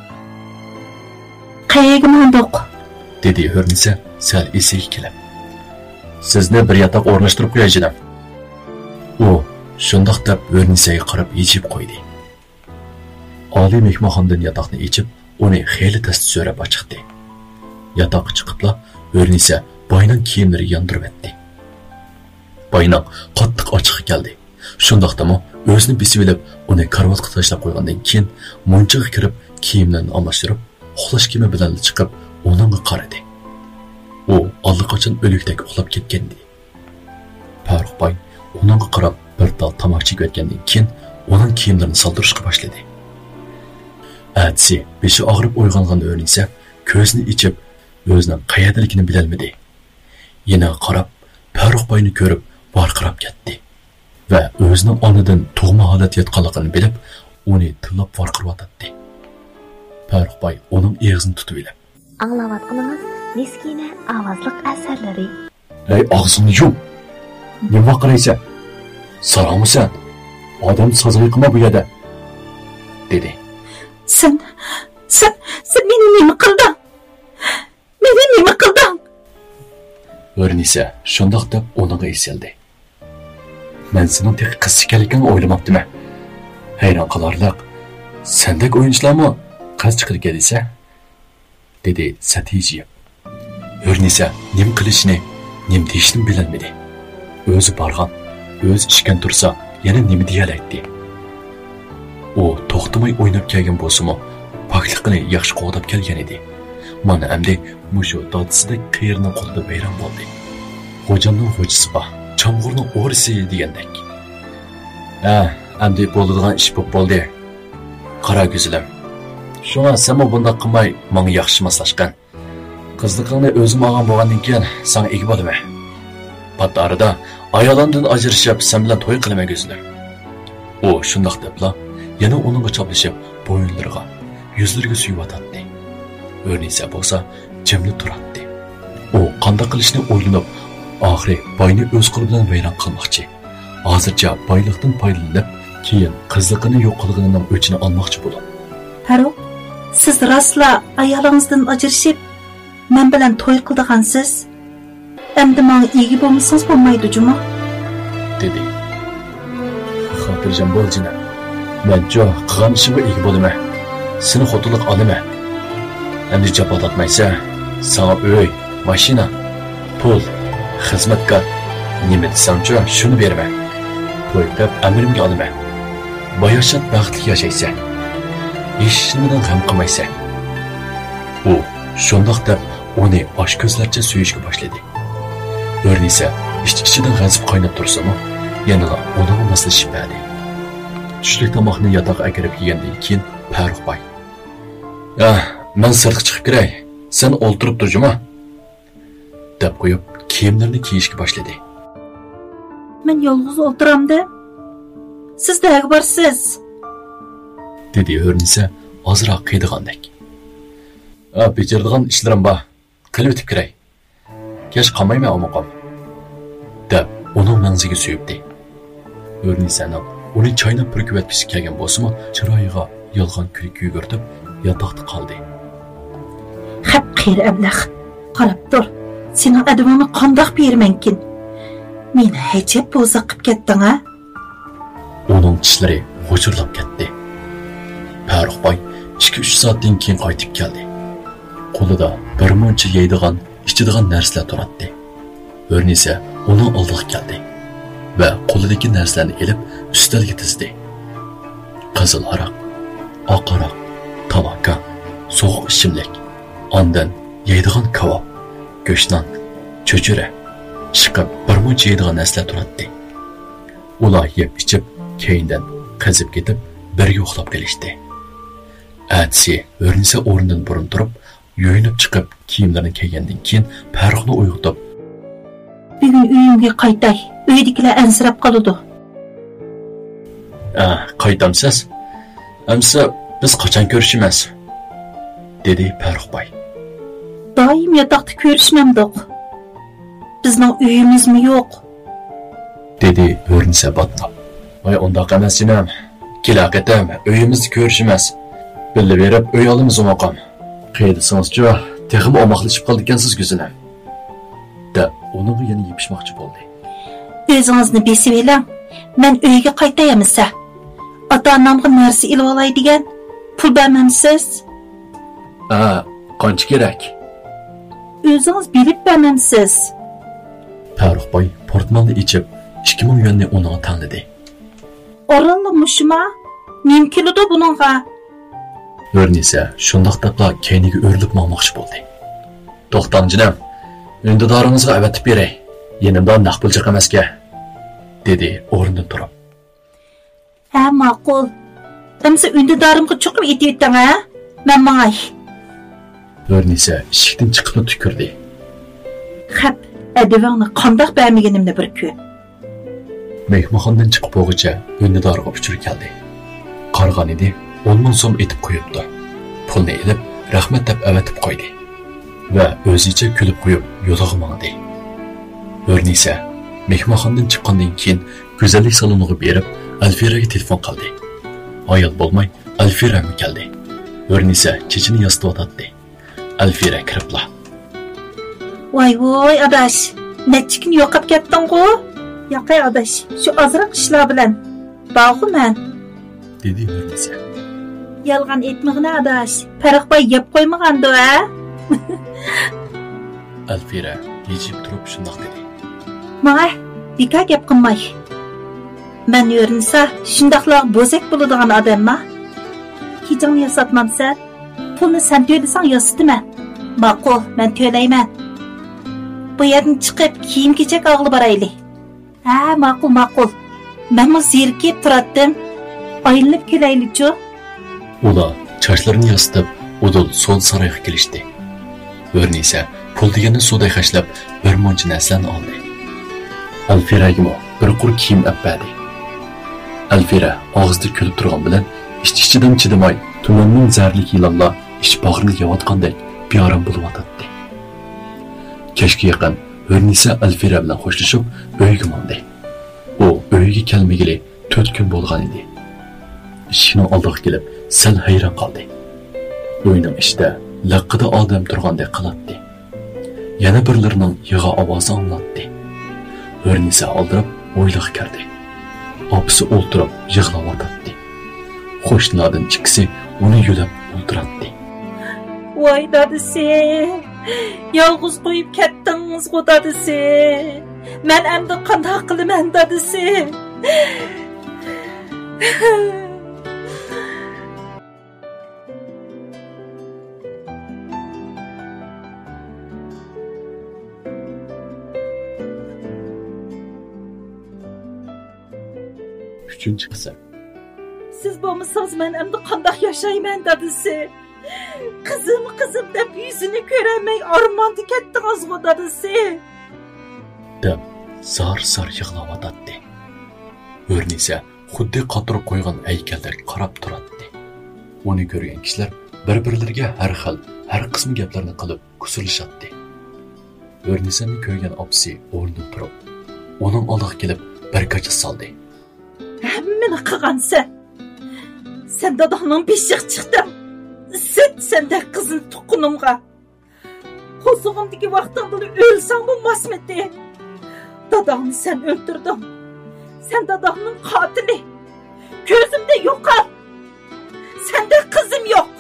قەيەرگە ماڭدۇق؟ دېدى ھۆرنىسە سەل ئېسىگە كېلىپ. سىزنى بىر ياتاق ئورناشتۇرۇپ قوياي، جېنىم. ئۇ شۇنداق دەپ ھۆرنىسەگە قاراپ ھىجىيىپ قويدى. ئالىي مېھمانخانىدىن ياتاقنى ئېچىپ، ئۇنى خېلى تەستە سۆرەپ ئاچىقتى. ياتاققا چىقىپلا ھۆرنىسە باينىڭ كىيىملىرىگە ياندۇرۇۋەتتى. باينىڭ قاتتىق ئاچچىقى كەلدى. شۇنداقتىمۇ ئۆزىنى بېسىۋېلىپ، ئۇنى كارىۋاتقا تاشلاپ قويغاندىن كېيىن، مۇنچىغا كىرىپ، كىيىملىرىنى ئالماشتۇرۇپ، ئۇخلاش كىيىمى بىلەنلا چىقىپ، ئۇنىڭغا قارىدى. ئۇ ئاللىقاچان ئۆلۈكتەك ئۇخلاپ كەتكەنىدى. پەرۇق باي ئۇنىڭغا قاراپ بىر تال تاماكا چېكىۋەتكەندىن كېيىن، ئۇنىڭ كىيىملىرىنى سالدۇرۇشقا باشلىدى. ئەتىسى بېشى ئاغرىپ ئويغانغان ھۆرنىسە كۆزىنى ئېچىپ، ئۆزىنىڭ قەيەردىلىكىنى بىلەلمىدى. يېنىغا قاراپ، پەرۇق باينى كۆرۈپ ۋارقىراپ كەتتى ۋە ئۆزىنىڭ ئانىدىن تۇغما ھالەتتە ياتقانلىقىنى بىلىپ، ئۇنى تىللاپ ۋارقىراۋاتاتتى. پەرۇق باي ئۇنىڭ ئېغىزىنى تۇتۇۋېلىپ. ئاڭلاۋاتقىنىڭىز مىسكىنە ئاۋازلىق ئەسەرلىرى. ھەي، ئاغزىڭنى يۇم! نېمە ۋارقىرايسەن؟ ساراڭمۇ سەن؟ ئادەمنى سازاي قىلما بۇ يەردە! دېدى. سەن، سەن، سەن مېنى نېمە قىلدىڭ؟ مېنى نېمە قىلدىڭ؟ ھۆرنىسە شۇنداق دەپ ئۇنىڭغا ئېسىلدى. مەن سېنىڭ تېخى قىز ئىكەنلىكىڭنى ئويلىماپتىمەن. ھەيران قالارلىق، سەندەك ئويۇنچۇلارمۇ قىز چىقىدىكەن دېسە، دېدى سەت ھىجىيىپ. ھۆرنىسە نېمە قىلىشىنى، نېمە دېيىشىنى بىلەلمىدى. ئۆزى بارغان، ئۆزى ئىچكەن تۇرسا، يەنە نېمە دېيەلەيتتى؟ ئۇ توختىماي ئويناپ كەلگەن بولسىمۇ، پاكلىقىنى ياخشى قوغداپ كەلگەن ئىدى. مانا ئەمدى مۇشۇ دادىسىدەك قېرىنىڭ قولىدا ۋەيران بولدى. غوجامنىڭ غوجىسى بار، چامغۇرنىڭ ئورىسى دېگەندەك. ھە، ئەمدى بولىدىغان ئىش بولۇپ بولدى. قارا گۈزىلىم. شۇڭا سەنمۇ بۇنداق قىلماي، ماڭا ياخشى ماسلاشقىن. قىزلىقىڭنى ئۆزۈم ئالغان بولغاندىن كېيىن ساڭا ئىگە بولىمەن. پات ئارىدا ئايالىمدىن ئاجرىشىپ، سەن بىلەن توي قىلىمەن، گۈزىلىم. ئۇ شۇنداق دەپلا يەنە ئۇنىڭغا چاپلىشىپ، بويۇنلىرىغا، يۈزلىرىگە سۆيۈۋاتاتتى. ھۆرنىسە بولسا جىملا تۇراتتى. ئۇ قانداق قىلىشنى ئويلىنىپ، ئاخىرى باينى ئۆز قولى بىلەن ۋەيران قىلماقچى. ھازىرچە بايلىقتىن پايدىلىنىپ، كېيىن قىزلىقىنى يوق قىلغىنىنىڭ ئۆچىنى ئالماقچى بولۇپ. پەرۇق، سىز راستلا ئايالىڭىزدىن ئاجرىشىپ، مەن بىلەن توي قىلىدىغانسىز؟ ئەمدى ماڭا ئىگە بولمىسىڭىز بولمايدۇ جۇمۇ؟ دېدى. خاتىرجەم بول، جېنىم. مەنچۇ قىلغان ئىشىمغا ئىگە بولىمەن. سېنى خوتۇنلۇق ئالىمەن. ئەمدى جاپا تارتمايسەن. ساڭا ئۆي، ماشىنا، پۇل، خىزمەتكار، نېمە دېسەڭچۇ، شۇنى بېرىمەن. توي قىلىپ ئەمرىمگە ئالىمەن. باياشات بەختلىك ياشايسەن. ھېچنېمىدىن غەم قىلمايسەن. ئۇ شۇنداق دەپ، ئۇنى ئاچ كۆزلەرچە سۆيۈشكە باشلىدى. ھۆرنىسە ئىچ-ئىچىدىن غەزىپ قايناپ تۇرسىمۇ، يەنىلا ئۇنىڭغا ماسلىشىپ بەردى. چۈشلۈك تاماقنى ياتاققا ئەكىرىپ يېگەندىن كېيىن پەرۇق باي، «ئەھ، مەن سىرتقا چىقىپ كىرەي، سەن ئولتۇرۇپ تۇر جۇما» دەپ قويۇپ، كىيىملىرىنى كىيىشكە باشلىدى. «مەن يالغۇز ئولتۇرامدىم. سىز نەگە بارسىز؟» دېدى ھۆرنىسە ئازراق قىيىدىغاندەك. «ئا، بېجىرىدىغان ئىشلىرىم بار. قېلىۋېتىپ كىرەي. كەچ قالمايمەن، ئومۇقۇم» دەپ، ئۇنىڭ مەڭزىگە سۆيۈپتى. ھۆرنىسەنىڭ ئۇنى چايناپ پۈركۈۋەتكۈسى كەلگەن بولسىمۇ، چىرايىغا يالغان كۈلكە يۈگۈرتۈپ، ياتاقتا قالدى. «خەپ قېرى ئەبلەخ، قاراپ تۇر، سېنىڭ ئەدىپىڭنى قانداق بېرىمەنكىن؟ مېنى ھەجەپ بوزەك قىپ كەتتىڭ ھە؟» ئۇنىڭ چىشلىرى غۇچۇرلاپ كەتتى. پەرۇق باي ئىككى-ئۈچ سائەتتىن كېيىن قايتىپ كەلدى. قولىدا بىر مۇنچە يەيدىغان، ئىچىدىغان نەرسىلەر تۇراتتى. ھۆرنىسە ئۇنىڭ ئالدىغا كەلدى ۋە قولىدىكى نەرسىلەرنى ئېلىپ ئۈستەلگە تىزدى. قىزىل ھاراق، ئاق ھاراق، تاماكا، سوغۇق ئىچىملىك، ئاندىن يەيدىغان كاۋاپ، گۆشنان، چۆچۈرە، ئىشقىلىپ بىر مۇنچە يەيدىغان نەرسىلەر تۇراتتى. ئۇلار يەپ ئىچىپ، كەينىدىن قېزىپ كېتىپ، بىرگە ئۇخلاپ قېلىشتى. ئەتىسى ھۆرنىسە ئورنىدىن بۇرۇن تۇرۇپ، يۇيۇنۇپ چىقىپ، كىيىملىرىنى كىيگەندىن كېيىن پەرۇقنى ئويغىتىپ، بۈگۈن ئۆيۈمگە قايتاي، ئۆيدىكىلەر ئەنسىرەپ قالىدۇ. ئە، قايتامسىز؟ ئەمسە بىز قاچان كۆرۈشىمىز؟ دېدى پەرۇق باي. دائىم ياتاقتا كۆرۈشمەمدۇق؟ بىزنىڭ ئۆيىمىزمۇ يوق. دېدى ھۆرنىسە باتناپ. ۋاي، ئۇنداق ئەمەس جېنىم. كېلەر قېتىم ئۆيىمىزدە كۆرۈشىمىز. بىللە بېرىپ ئۆي ئالىمىز ئوماقام. قېيىدىسىڭىزچۇ، تېخىمۇ ئوماقلىشىپ قالىدىكەنسىز گۈزىلىم. دەپ ئۇنىڭغا يەنە يېپىشماقچى بولدى. ئۆزىڭىزنى بېسىۋېلىڭ. مەن ئۆيگە قايتاي ئەمىسە. ئاتا-ئانامغا نەرسە ئېلىۋالاي دېگەن. پۇل بەرمەمسىز؟ ھە، قانچە كېرەك؟ ئۆزىڭىز بىلىپ بەرمەمسىز؟ پەرۇق باي پورتمالنى ئېچىپ، ئىككى مىڭ يۈەننى ئۇنىڭغا تەڭلىدى. ئورۇنلا مۇشۇما؟ نېمە كېلىدۇ بۇنىڭغا؟ ھۆرنىسە شۇنداق دەپلا كەينىگە ئۆرۈلۈپ ماڭماقچى بولدى. توختاڭ جېنىم، ئۈندىدارىڭىزغا ئەۋەتىپ بېرەي. يېنىمدا نەق پۇل جىق ئەمەسكەن، دېدى ئورنىدىن تۇرۇپ. ھە، ماقۇل. ئەمسە ئۈندىدارىمغا چوقۇم ئېتىۋېتىڭ ھە؟ مەن ماڭاي. ھۆرنىسە ئىشىكتىن چىقىپلا تۈكۈردى. خەپ، ئەدىۋىڭنى قانداق بەرمىگىنىمنى بىر كۆر. مېھمانخانىدىن چىقىپ بولغۇچە ئۈندىدارغا ئۇچۇر كەلدى. قارىغان ئىدى، ئون مىڭ سوم ئېتىپ قويۇپتۇ. پۇلنى ئېلىپ، رەھمەت دەپ ئەۋەتىپ قويدى ۋە ئۆزىچە كۈلۈپ قويۇپ يولىغا ماڭدى. ھۆرنىسە مېھمانخانىدىن چىققاندىن كېيىن گۈزەللىك سالونىغا بېرىپ، ئەلفىرەگە تېلېفون قىلدى. ھايال بولماي ئەلفىرەمۇ كەلدى. ھۆرنىسە چېچىنى ياسىتىۋاتاتتى. ئەلفىرە كىرىپلا. ۋاي ۋوي ئاداش، نەچچە كۈن يوقاپ كەتتىڭغۇ؟ ياقەي ئاداش، شۇ ئازراق ئىشلار بىلەن. بارغۇ مەن. دېدى ھۆرنىسە. يالغان ئېيتمىغىنە ئاداش، پەرق باي يەپ قويمىغاندۇ ھە؟ ئەلفىرە ھىجىيىپ تۇرۇپ شۇنداق دېدى. ماڭە بىكار گەپ قىلماي. مەن ھۆرنىسا شۇنداقلا بوزەك بولىدىغان ئادەمما. كېچىڭنى ياساتمامسەن؟ پۇلنى سەن تۆلىسەڭ ياسىتىمەن. ماقۇل، مەن تۆلەيمەن. بۇ يەردىن چىقىپ كىيىم-كېچەك ئالغىلى بارايلى. ھە، ماقۇل، ماقۇل. مەنمۇ زېرىكىپ تۇراتتىم. ئايلىنىپ كېلەيلىچۇ؟ ئۇلار چاچلىرىنى ياسىتىپ، ئۇدۇل سودا سارايغا كېلىشتى. ھۆرنىسە پۇل دېگەننى سودىگە خەجلەپ، بىر مۇنچە نەرسىلەرنى ئالدى. ئەلفىرەگىمۇ بىر قۇر كىيىم ئەپ بەردى. ئەلفىرە ئاغزىدا كۈلۈپ تۇرغان بىلەن ئىچ-ئىچىدىن چىدىماي، تۈمەننىڭ زەھەرلىك يىلانلار ئىچ باغرىنى يەۋاتقاندەك بىئارام بولۇۋاتاتتى. كەچكە يېقىن ھۆرنىسە ئەلفىرە بىلەن خوشلىشىپ ئۆيىگە ماڭدى. ئۇ ئۆيىگە كەلمىگىلى تۆت كۈن بولغان ئىدى. ئىشىكنىڭ ئالدىغا كېلىپ سەل ھەيران قالدى. ئۆينىڭ ئىچىدە لەققىدە ئادەم تۇرغاندەك قىلاتتى. يەنە بىرلىرىنىڭ يىغا ئاۋازى ئاڭلىناتتى. ھۆرنىسە ئالدىراپ ھويلىغا كىردى. ئاپىسى ئولتۇرۇپ يىغلاۋاتاتتى. قوشنىلاردىن ئىككىسى ئۇنى يۆلەپ ئولتۇراتتى. ۋاي دادىسى، يالغۇز قويۇپ كەتتىڭىزغۇ دادىسى. مەن ئەمدى قانداق قىلىمەن دادىسى؟ ئۈچىنچى قىسىم. سىز بولمىسىڭىز مەن ئەمدى قانداق ياشايمەن دادىسى؟ قىزىم، قىزىم دەپ يۈزىنى كۆرەلمەي ئارماندا كەتتىڭىزغۇ دادىسى. دەپ زار-زار يىغلاۋاتاتتى. ھۆرنىسە خۇددى قاتۇرۇپ قويغان ھەيكەلدەك قاراپ تۇراتتى. ئۇنى كۆرگەن كىشىلەر بىر-بىرلىرىگە ھەر خىل، ھەر قىسما گەپلەرنى قىلىپ كۇسۇرلىشاتتى. ھۆرنىسەنى كۆرگەن ئاپىسى ئورنىدىن تۇرۇپ، ئۇنىڭ ئالدىغا كېلىپ بىر كاچا سالدى. ھەممىنى قىلغانسەن. سەن داداڭنىڭ بېشىغا چىقتىڭ. ئىسسىت سەندەك قىزنى تۇغقىنىمغا. قورسىقىمدىكى ۋاقتىڭدىلا ئۆلسەڭمۇ ماسمىتى. داداڭنى سەن ئۆلتۈردۈڭ. سەن داداڭنىڭ قاتىلى. كۆزۈمدە يوقال. سەندەك قىزىم يوق.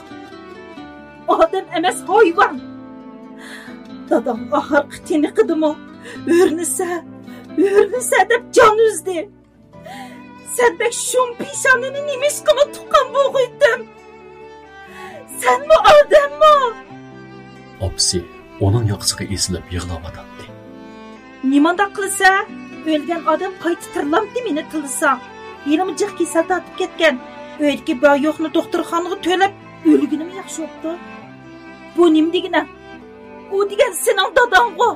ئادەم ئەمەس، ھايۋان. داداڭ ئاخىرقى تىنىقىدىمۇ ھۆرنىسە، ھۆرنىسە دەپ جان ئۈزدى. سەندەك شۇم پېشانىنى نېمىشقىمۇ تۇغقان بولغىيتتىم؟ سەنمۇ ئادەممۇ؟ ئاپىسى ئۇنىڭ ياقىسىغا ئېسىلىپ يىغلاۋاتاتتى. نېمانداق قىلسا؟ ئۆلگەن ئادەم قايتا تىرىلامتى مېنى تىللىسا؟ ھېلىمۇ جىق كېسەل تارتىپ كەتكەن. ئۆيدىكى بار-يوقنى دوختۇرخانىغا تۆلەپ، ئۆلگىنىمۇ ياخشى بوپتۇ. بۇ نېمە دېگىنە؟ ئۇ دېگەن سېنىڭ داداڭغۇ.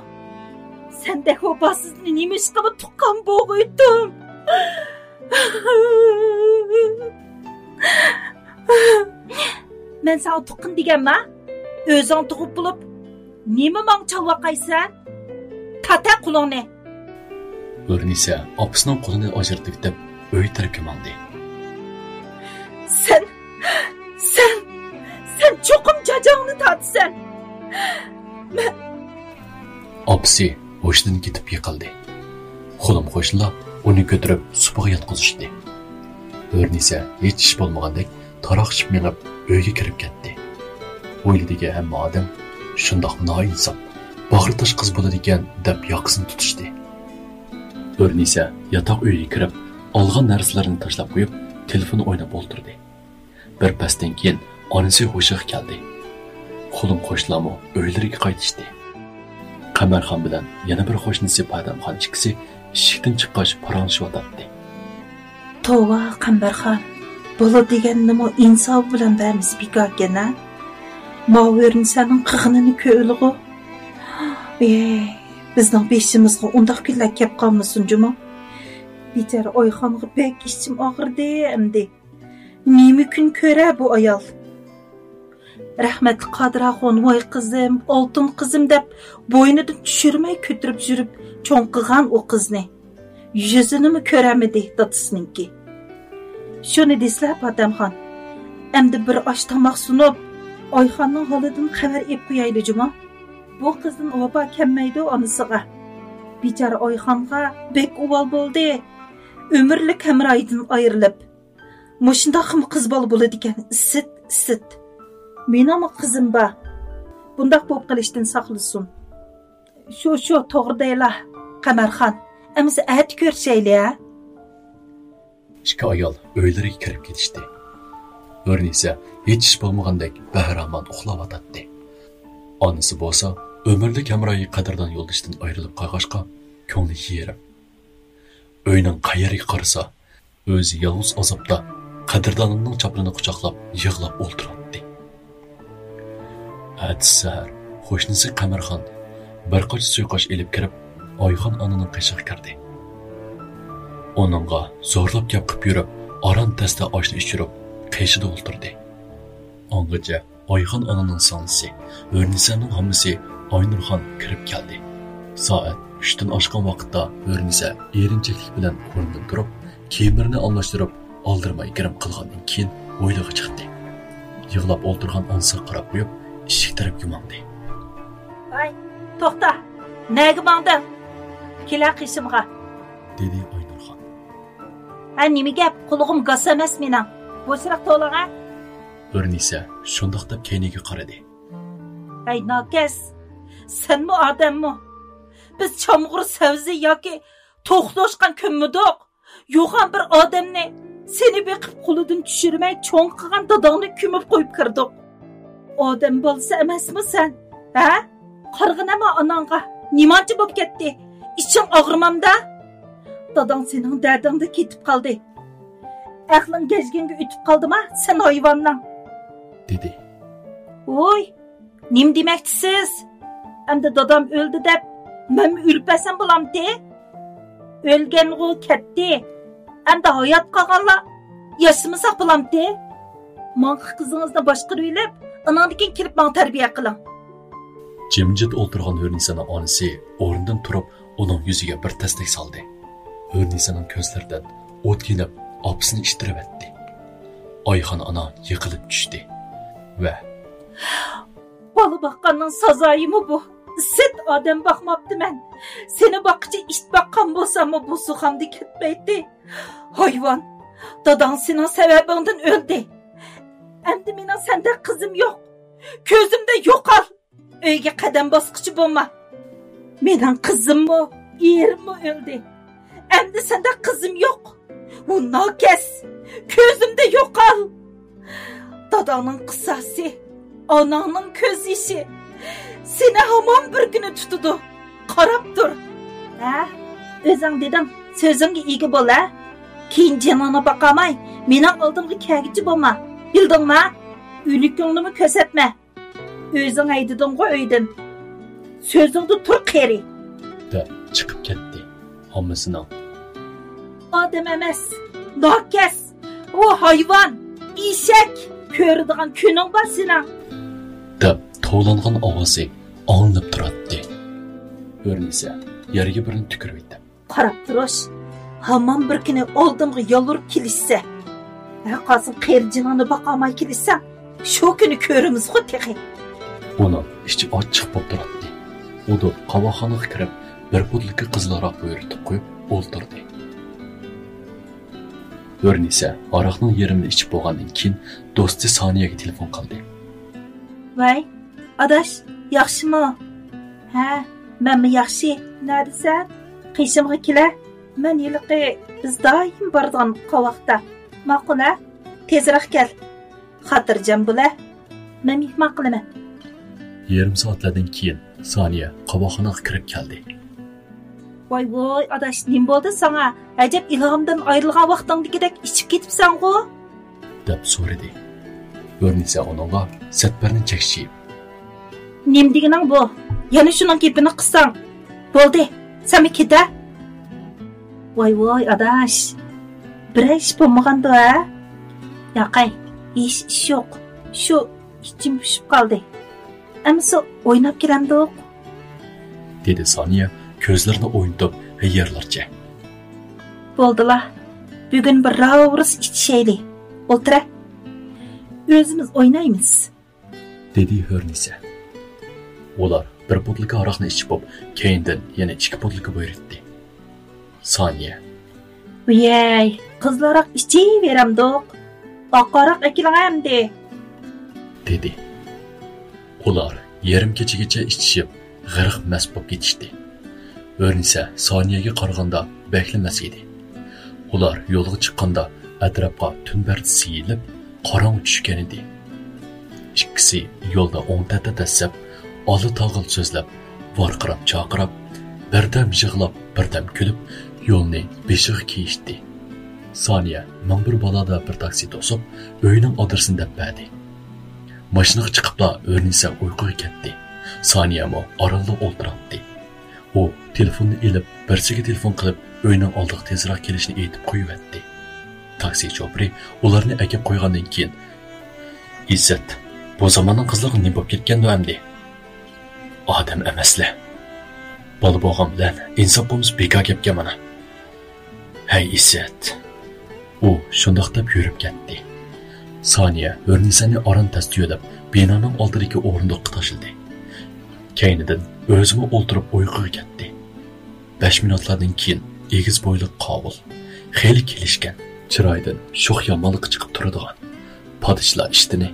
سەندەك ۋاپاسىزنى نېمىشقىمۇ تۇغقان بولغۇيتتۇم؟ مەن ساڭا تۇغقىن دېگەنما؟ ئۆزۈڭ تۇغۇپ بولۇپ، نېمە ماڭا چالۋاقايسەن؟ تارت قولۇڭنى! ھۆرنىسە ئاپىسىنىڭ قولىنى ئاجرىتىۋېتىپ، ئۆي تەرەپكە ماڭدى. سەن، سەن، سەن چوقۇم جاجاڭنى تارتىسەن! مەن ئاپىسى ھوشىدىن كېتىپ يىقىلدى. خۇلۇم قوشنىلار ئۇنى كۆتۈرۈپ سۇپىغا ياتقۇزۇشتى. ھۆرنىسە ھېچ ئىش بولمىغاندەك تاراقشىپ مېڭىپ ئۆيگە كىرىپ كەتتى. ھويلىدىكى ھەممە ئادەم شۇنداق نائىنساپ، باغرى تاش قىز بولىدىكەن دەپ ياقىسىنى تۇتۇشتى. ھۆرنىسە ياتاق ئۆيگە كىرىپ، ئالغان نەرسىلىرىنى تاشلاپ قويۇپ، تېلېفون ئويناپ ئولتۇردى. بىر پەستىن كېيىن ئانىسى ھوشىغا كەلدى. خۇلۇم قوشنىلارمۇ ئۆيلىرىگە قايتىشتى. قەمەرخان بىلەن يەنە بىر قوشنىسى پادەمخان ئىككىسى ئىشىكتىن چىققاچ پاراڭلىشىۋاتاتتى. توۋا، قەمبەرخان، بولىدۇ دېگەننىمۇ ئىنسابى بىلەن بەرمىسە بىكاركەن ھە؟ ماۋۇ ھۆرنىسەنىڭ قىلغىنىنى كۆرۈلىغۇ. ئېي، بىزنىڭ بېشىمىزغا ئۇنداق كۈنلەر كەپ قالمىسۇن جۇمۇ. بىچارە ئايخانغا بەك ئىچىم ئاغرىدى ئەمدى. نېمە كۈن كۆرە بۇ ئايال؟ رەھمەتلىك قادىر ئاخۇن، ۋاي قىزىم، ئالتۇن قىزىم دەپ بوينىدىن چۈشۈرمەي كۆتۈرۈپ يۈرۈپ چوڭ قىلغان ئۇ قىزنى. يۈزىنىمۇ كۆرەلمىدى دادىسىنىڭكى. شۇنى دېسىلە پاتەمخان، ئەمدى بىر ئاش تاماق سۇنۇپ، ئايخاننىڭ ھالىدىن خەۋەر ئېلىپ قويايلى جۇما. بۇ قىزدىن ۋاپا كەلمەيدۇ ئانىسىغا. بىچارە ئايخانغا بەك ئۇۋال بولدى. ئۆمۈرلۈك ھەمراھىدىن ئايرىلىپ. مۇشۇنداقمۇ قىز بالا بولىدىكەن، ئىسىت، ئىسىت. مېنىڭمۇ قىزىم بار. بۇنداق بولۇپ قېلىشتىن ساقلىسۇن. شۇ، شۇ، توغرا دەيلا، قەمەرخان. ئەمىسە ئەتە كۆرۈشەيلى، ھە؟ ئىككى ئايال ئۆيلىرىگە كىرىپ كېتىشتى. ھۆرنىسە ھېچ ئىش بولمىغاندەك بەھرىئامان ئۇخلاۋاتاتتى. ئانىسى بولسا ئۆمۈرلۈك ھەمراھى قەدىردان يولدىشىدىن ئايرىلىپ قالغاچقا، كۆڭلى يېرىم. ئۆينىڭ قەيىرىگە قارىسا، ئۆزى يالغۇز ئازابتا قەدىردانىنىڭ چاپىنىنى قۇچاقلاپ يىغلاپ ئولتۇراتتى. ئەتىسى سەھەر قوشنىسى قەمەرخان بىر قاچا سۇيۇقئاش ئېلىپ كىرىپ، ئايخان ئانىنىڭ قېشىغا كىردى. ئۇنىڭغا زورلاپ گەپ قىلىپ يۈرۈپ، ئاران تەستە ئاشنى ئىچۈرۈپ، قېشىدا ئولتۇردى. ئاڭغىچە ئايخان ئانىنىڭ سىڭلىسى، ھۆرنىسەنىڭ ھاممىسى ئاينۇرخان كىرىپ كەلدى. سائەت ئۈچتىن ئاشقان ۋاقىتتا ھۆرنىسە ئېرىنچەكلىك بىلەن ئورنىدىن تۇرۇپ، كىيىملىرىنى ئالماشتۇرۇپ، ئالدىرىماي گىرىم قىلغاندىن كېيىن ھويلىغا چىقتى. يىغلاپ ئولتۇرغان ئانىسىغا قاراپ قويۇپ، ئىشىك تەرەپكە ماڭدى. ھەي، توختا! نەگە ماڭدىڭ؟ كېلە قېشىمغا! دېدى ئاينۇرخان. ھە، نېمە گەپ؟ قۇلىقىم گاس ئەمەس مېنىڭ. بوشراق توۋلاڭ ھە. ھۆرنىسە شۇنداق دەپ كەينىگە قارىدى. ھەي ناكەس، سەنمۇ ئادەممۇ؟ بىز چامغۇر سەۋزى ياكى توخۇ توشقان كۆممىدۇق. يوغان بىر ئادەمنى سېنى بېقىپ قولىدىن چۈشۈرمەي چوڭ قىلغان داداڭنى كۆمۈپ قويۇپ كىردۇق. ئادەم بالىسى ئەمەسمۇ سەن؟ ھە؟ قارىغىنەما ئاناڭغا، نېمانچە بولۇپ كەتتى؟ ئىچىڭ ئاغرىمامدا؟ داداڭ سېنىڭ دەردىڭدە كېتىپ قالدى. ئەقلىڭ گەجگىڭگە ئۆتۈپ قالدىما سەن ھايۋاننىڭ؟ دېدى. ۋوي، نېمە دېمەكچىسىز؟ ئەمدى دادام ئۆلدى دەپ مەنمۇ ئۆلۈپ بەرسەم بولامتى؟ ئۆلگەنغۇ كەتتى. ئەمدى ھايات قالغانلار ياشىمىساق بولامتى؟ ماڭقا قىزىڭىزنى باشقۇرۇۋېلىپ، ئاناندىن كېيىن كېلىپ ماڭا تەربىيە قىلىڭ. جىمجىت ئولتۇرغان ھۆرنىسەنىڭ ئانىسى ئورنىدىن تۇرۇپ، ئۇنىڭ يۈزىگە بىر تەستەك سالدى. ھۆرنىسەنىڭ كۆزلىرىدىن ئوت يېنىپ، ئاپىسىنى ئىتتىرىۋەتتى. ئايخان ئانا يىقىلىپ چۈشتى ۋە بالا باققاننىڭ سازايىمۇ بۇ؟ ئىسىت ئادەم باقماپتىمەن. سېنى باققىچە ئىت باققان بولساممۇ بۇ سۇخامدا كەتمەيتتى. ھايۋان، داداڭ سېنىڭ سەۋەبىڭدىن ئۆلدى. ئەمدى مېنىڭ سەندەك قىزىم يوق. كۆزۈمدە يوقال. ئۆيگە قەدەم باسقۇچى بولما. مېنىڭ قىزىممۇ، ئېرىممۇ ئۆلدى. ئەمدى سەندەك قىزىم يوق. ۋۇ ناكەس، كۆزۈمدە يوقال. داداڭنىڭ قىساسى، ئاناڭنىڭ كۆز يېشى سېنى ھامان بىر كۈنى تۇتىدۇ. قاراپ تۇر. ھە؟ ئۆزۈڭ دېدىڭ، سۆزۈڭگە ئىگە بول، ھە؟ كېيىن جېنىڭنى باقالماي، مېنىڭ ئالدىمغا كەلگۈچى بولما. بىلدىڭما؟ ئۆلۈكۈڭنىمۇ كۆرسەتمە. ئۆزۈڭ ھەيدىدىڭغۇ ئۆيدىن. سۆزۈڭدە تۇر، قېرى. دەپ چىقىپ كەتتى. ھاممىسىنىڭ ئادەم ئەمەس، ناكەس، ئۇ ھايۋان، ئېشەك، كۆرىدىغان كۈنۈڭ بار سېنىڭ. دەپ توۋلانغان ئاۋازى ئاڭلىنىپ تۇراتتى. ھۆرنىسە يەرگە بىرنى تۈكۈرۈۋېتىپ. قاراپ تۇرۇش، ھامان بىر كۈنى ئالدىمغا يالۋۇرۇپ كېلىشسە، ھەققاسىڭ قېرى جېنىڭنى باقالماي كېلىشسەڭ، شۇ كۈنى كۆرىمىزغۇ تېخى. ئۇنىڭ ئىچى ئاچچىق بولۇپ تۇراتتى. ئۇ دۇر قاۋاقخانىغا كىرىپ، بىر بوتۇلكا قىزىل ھاراق بۇيرۇتۇپ قويۇپ ئولتۇردى. ھۆرنىسە ھاراقنىڭ يېرىمىنى ئىچىپ بولغاندىن كېيىن، دوستى سانىيەگە تېلېفون قىلدى. ۋەي، ئاداش، ياخشىمۇ؟ ھە، مەنمۇ ياخشى. نەدىسەن؟ قېشىمغا كېلە. مەن ھېلىقى بىز دائىم بارىدىغان قاۋاقتا. ماقۇل ھە؟ تېزرەك كەل. خاتىرجەم بول ھە. مەن مېھمان قىلىمەن. يېرىم سائەتلەردىن كېيىن سانىيە قاۋاقخانىغا كىرىپ كەلدى. ۋاي ۋاي ئاداش، نېمە بولدى ساڭا؟ ئەجەب ئىلھامدىن ئايرىلغان ۋاقتىڭدىكىدەك ئىچىپ كېتىپسەنغۇ؟ دەپ سورىدى. ھۆرنىسە ئۇنىڭغا سەتبەرنى چەكچىيىپ. نېمە دېگىنىڭ بۇ؟ يەنە شۇنىڭ گېپىنى قىلساڭ. بولدى، سەنمۇ كېتە. ۋاي ۋاي ئاداش، بىرەر ئىش بولمىغاندۇ ھە؟ ياقەي، ھېچ ئىش يوق. شۇ ئىچىم پۇشۇپ قالدى. ئەمىسە ئويناپ كېلەمدۇق؟ دېدى سانىيە كۆزلىرىنى ئوينىتىپ ھەييارلارچە. بولدىلا، بۈگۈن بىر راۋۇرۇس ئىچىشەيلى. ئولتۇرە. ئۆزىمىز ئوينايمىز. دېدى ھۆرنىسە. ئۇلار بىر بوتۇلكا ھاراقنى ئىچىپ بولۇپ، كەينىدىن يەنە ئىككى بوتۇلكا بۇيرۇتتى. سانىيە. ۋىيەي، قىزلىراق ئىچىۋېرەمدۇق. ئاق ھاراق ئەكىلىڭە ئەمدى. دېدى. ئۇلار يېرىم كېچىگىچە ئىچىشىپ، غەرق مەست بولۇپ كېتىشتى. ھۆرنىسە سانىيەگە قارىغاندا بەكلا مەست ئىدى. ئۇلار يولغا چىققاندا ئەتراپقا تۈن پەردىسى يېيىلىپ، قاراڭغۇ چۈشكەنىدى. ئىككىسى يولدا ئوڭ تەتە دەسسەپ، ئالا تاغىل سۆزلەپ، ۋارقىراپ-چاقىراپ، بىردەم يىغلاپ، بىردەم كۈلۈپ، يولنى بېشىغا كىيىشتى. سانىيە مىڭ بىر بالادا بىر تاكسى توسۇپ، ئۆيىنىڭ ئادرېسىنى دەپ بەردى. ماشىنىغا چىقىپلا ھۆرنىسە ئۇيقۇغا كەتتى. سانىيەمۇ ئارانلا ئولتۇراتتى. ئۇ تېلېفوننى ئېلىپ، بىرسىگە تېلېفون قىلىپ، ئۆينىڭ ئالدىغا تېزراق كېلىشنى ئېيتىپ قويۇۋەتتى. تاكسى شوپۇرى ئۇلارنى ئەكەپ قويغاندىن كېيىن، ئىززەت، بۇ زاماننىڭ قىزلىرىغا نېمە بولۇپ كەتكەندۇ ئەمدى؟ ئادەم ئەمەسلەر. بالا بولغان بىلەن ئىنساپ بولمىسا بىكار گەپكەن مانا. ھەي ئىززەت. ئۇ شۇنداق دەپ يۈرۈپ كەتتى. سانىيە ھۆرنىسەنى ئاران تەستە يۆلەپ، بىنانىڭ ئالدىدىكى ئورۇندۇققا تاشلىدى. كەينىدىن ئۆزىمۇ ئولتۇرۇپ ئۇيقۇغا كەتتى. بەش مىنۇتلاردىن كېيىن ئېگىز بويلۇق قاۋۇل، خېلى كېلىشكەن، چىرايىدىن شوخ يامانلىقى چىقىپ تۇرىدىغان، پادىچىلا ئىشتىنى،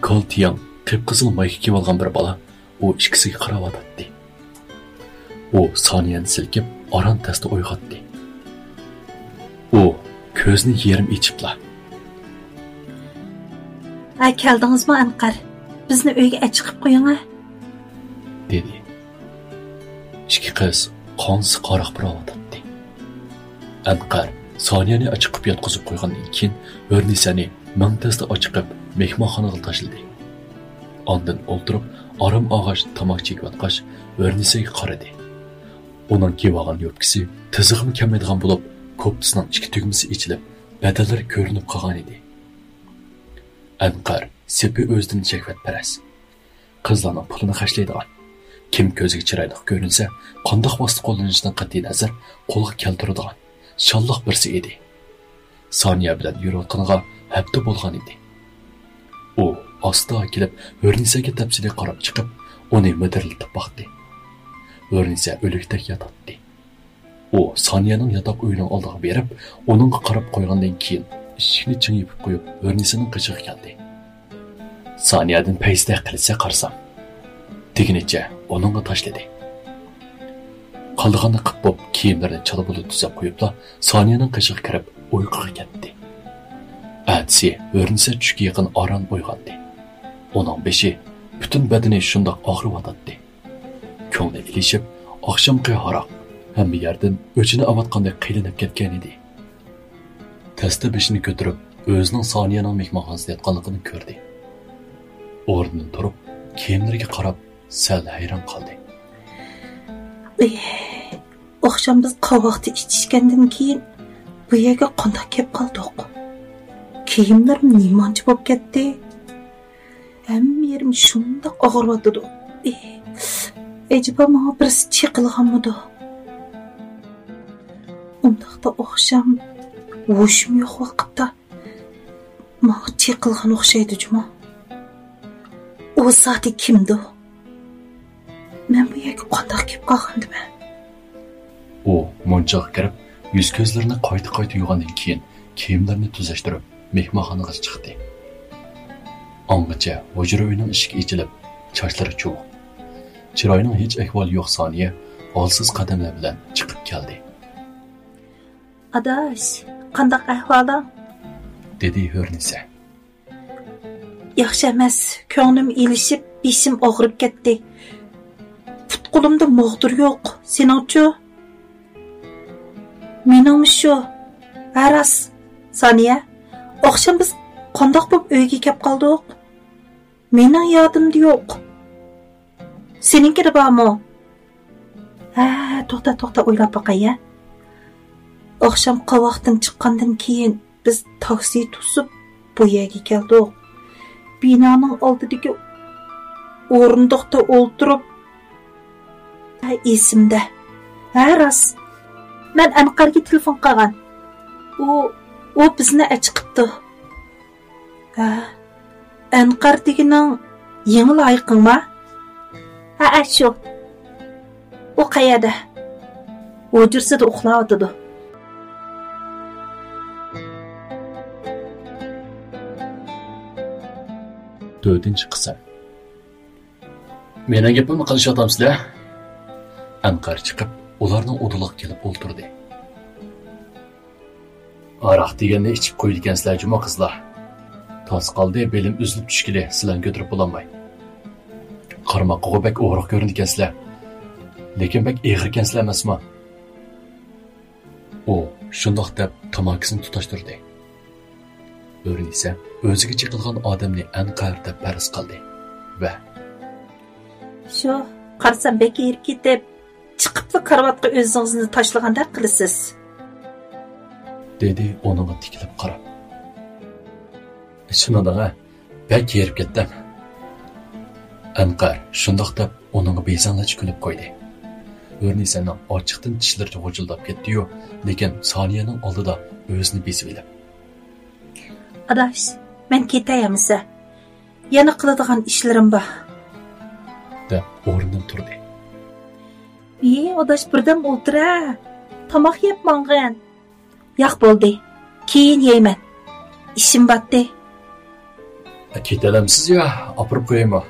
كالتىياڭ، قىپقىزىل مايكا كىيىۋالغان بىر بالا ئۇ ئىككىسىگە قاراۋاتاتتى. ئۇ سانىيەنى سىلكىپ، ئاران تەستە ئويغاتتى. ئۇ كۆزىنى يېرىم ئېچىپلا، ھە، كەلدىڭىزمۇ، ئەنقەر؟ بىزنى ئۆيگە ئەچىقىپ قويۇڭ، ھە؟ دېدى. ئىككى قىز قانسىز قاراق پۇراۋاتاتتى. ئەنقەر سانىيەنى ئاچىقىپ ياتقۇزۇپ قويغاندىن كېيىن، ھۆرنىسەنى مىڭ تەستە ئاچىقىپ، مېھمانخانىغا تاشلىدى. ئاندىن ئولتۇرۇپ، ئارام ئالغاچ تاماكا چېكىۋاتقاچ، ھۆرنىسەگە قارىدى. ئۇنىڭ كىيىۋالغان يوپكىسى تىزىغىمۇ كەلمەيدىغان بولۇپ، كوپتىسىنىڭ ئىككى تۈگمىسى ئېچىلىپ، بەدەنلىرى كۆرۈنۈپ قالغانىدى. ئەنقەر سېپى ئۆزىدىن شەھۋەتپەرەس. قىزلارنىڭ پۇلىنى خەجلەيدىغان، كىم كۆزىگە چىرايلىق كۆرۈنسە، قانداق ۋاسىتە قوللىنىشىدىن قەتئىينەزەر، قولغا كەلتۈرىدىغان شاللاق بىرسى ئىدى. سانىيە بىلەن يۈرۈۋاتقىنىغا ھەپتە بولغان ئىدى. ئۇ ئاستا كېلىپ، ھۆرنىسەگە تەپسىلىي قاراپ چىقىپ، ئۇنى مىدىرلىتىپ باقتى. ھۆرنىسە ئۆلۈكتەك ياتاتتى. ئۇ سانىيەنىڭ ياتاق ئۆيىنىڭ ئالدىغا بېرىپ، ئۇنىڭغا قاراپ قويغاندىن كېيىن، ئىشىكنى چىڭ يېپىپ قويۇپ، ھۆرنىسىنىڭ قېشىغا كەلدى. سانىيەدىن پەيزىدەك قىلسا قارىسام، دېگىنىچە ئۇنىڭغا تاشلىدى. قالىدىغاننى قىپ بوپ، كىيىملىرىنى چالا بۇلا تۈزەپ قويۇپلا، سانىيەنىڭ قېشىغا كىرىپ، ئۇيقۇغا كەتتى. ئەتىسى ھۆرنىسە چۈشكە يېقىن ئاران ئويغاندى. ئۇنىڭ بېشى، پۈتۈن بەدىنى شۇنداق ئاغرىۋاتاتتى. كۆڭلى ئېلىشىپ، ئاخشامقى ھاراق ھەممە يەردىن ئۆچىنى ئاۋاتقاندەك قىينىلىپ كەتكەنىدى. تەستە بېشىنى كۆتۈرۈپ، ئۆزىنىڭ سانىيەنىڭ مېھمانخانىسىدا ياتقانلىقىنى كۆردى. ئورنىدىن تۇرۇپ، كىيىملىرىگە قاراپ، سەل ھەيران قالدى. ئېھ، ئاخشام بىز قاۋاقتا ئىچىشكەندىن كېيىن، بۇ يەرگە قانداق كەپ قالدۇق؟ كىيىملىرىم نېمانچە بولۇپ كەتتى؟ ھەممە يېرىم شۇنداق ئاغرىۋاتىدۇ. ئېھ، ئەجەبا ماڭا بىرسى چېقىلغانمىدۇ؟ ئۇنداقتا ئاخشام ھوشۇم يوق ۋاقىتتا ماڭا چېقىلغان ئوخشايدۇ جۇمۇ. ئۇ زادى كىمدۇ؟ مەن بۇ يەرگە قانداق كېلىپ قالغاندىمەن؟ ئۇ مۇنچىغا كىرىپ، يۈز-كۆزلىرىنى قايتا-قايتا يۇغاندىن كېيىن، كىيىملىرىنى تۈزەشتۈرۈپ، مېھمانخانىغا چىقتى. ئاڭغىچە ھۇجرا ئۆينىڭ ئىشىكى ئېچىلىپ، چاچلىرى چۇۋۇق، چىرايىنىڭ ھېچ ئەھۋالى يوق سانىيە ھالسىز قەدەملەر بىلەن چىقىپ كەلدى. ئاداش، قانداق ئەھۋالىڭ؟ دېدى ھۆرنىسە. ياخشى ئەمەس، كۆڭلۈم ئېلىشىپ، بېشىم ئاغرىپ كەتتى. پۇت-قولۇمدا ماغدۇر يوق، سېنىڭچۇ؟ مېنىڭمۇ شۇ. ھە، راست. سانىيە، ئاخشام بىز قانداق بولۇپ ئۆيگە كەپ قالدۇق؟ مېنىڭ يادىمدا يوق. سېنىڭكىدە بارمۇ؟ ھە، توختا، توختا، ئويلاپ باقاي، ھە. ئاخشام قاۋاقتىن چىققاندىن كېيىن بىز تاكسى توسۇپ بۇ يەرگە كەلدۇق. بىنانىڭ ئالدىدىكى ئورۇندۇقتا ئولتۇرۇپ، ھە، ئېسىمدە. ھە، راست. مەن ئەنقەرگە تېلېفون قىلغان. ئۇ، ئۇ بىزنى ئەچىقىپتۇ. ھە، ئەنقەر دېگىنىڭ يېڭى لايىقىڭما؟ ھەئە، شۇ. ئۇ قەيەردە؟ ھۇجرىسىدا ئۇخلاۋاتىدۇ. تۆتىنچى قىسىم. مېنىڭ گېپىمنى قىلىشىۋاتامسىلەر؟ ئەنقەر چىقىپ، ئۇلارنىڭ ئۇدۇلىغا كېلىپ ئولتۇردى. ھاراق دېگەننى ئىچىپ قويىدىكەنسىلەر جۇمۇ قىزلار. تاس قالدى، بېلىم ئۈزۈلۈپ چۈشكىلى، سىلەرنى كۆتۈرۈپ بولالماي. قارىماققىغۇ بەك ئورۇق كۆرۈنىدىكەنسىلەر. لېكىن بەك ئېغىركەنسىلەر ئەمەسمۇ؟ ئۇ شۇنداق دەپ تاماكىسىنى تۇتاشتۇردى. ئۆرنىسە ئۆزىگە چېقىلغان ئادەمنى ئەنقەر دەپ پەرەز قىلدى ۋە شۇ، قارىسام بەك ھېرىپ كېتىپ، چىقىپلا كارىۋاتقا ئۆزىڭىزنى تاشلىغاندەك قىلىسىز. دېدى ئۇنىڭغا تىكىلىپ قاراپ. شۇنىڭدىغا بەك ھېرىپ كەتتىم. ئەنقەر شۇنداق دەپ ئۇنىڭغا بېزەڭلەرچە كۈلۈپ قويدى. ئۆرنىسەنىڭ ئاچچىقتىن چىشلىرى غۇژۇلداپ كەتتىيۇ، لېكىن سانىيەنىڭ ئالدىدا ئۆزىنى بېسىۋېلىپ. ئاداش، مەن كېتەي ئەمىسە. يەنە قىلىدىغان ئىشلىرىم بار. دەپ ئورنىدىن تۇردى. ھېي، ئاداش، بىردەم ئولتۇرە. تاماق يەپ ماڭغىن. ياق، بولدى. كېيىن يەيمەن. ئىشىم باتتى. «كېتەلەمسىز يا، ئاپىرىپ قويايمۇ؟»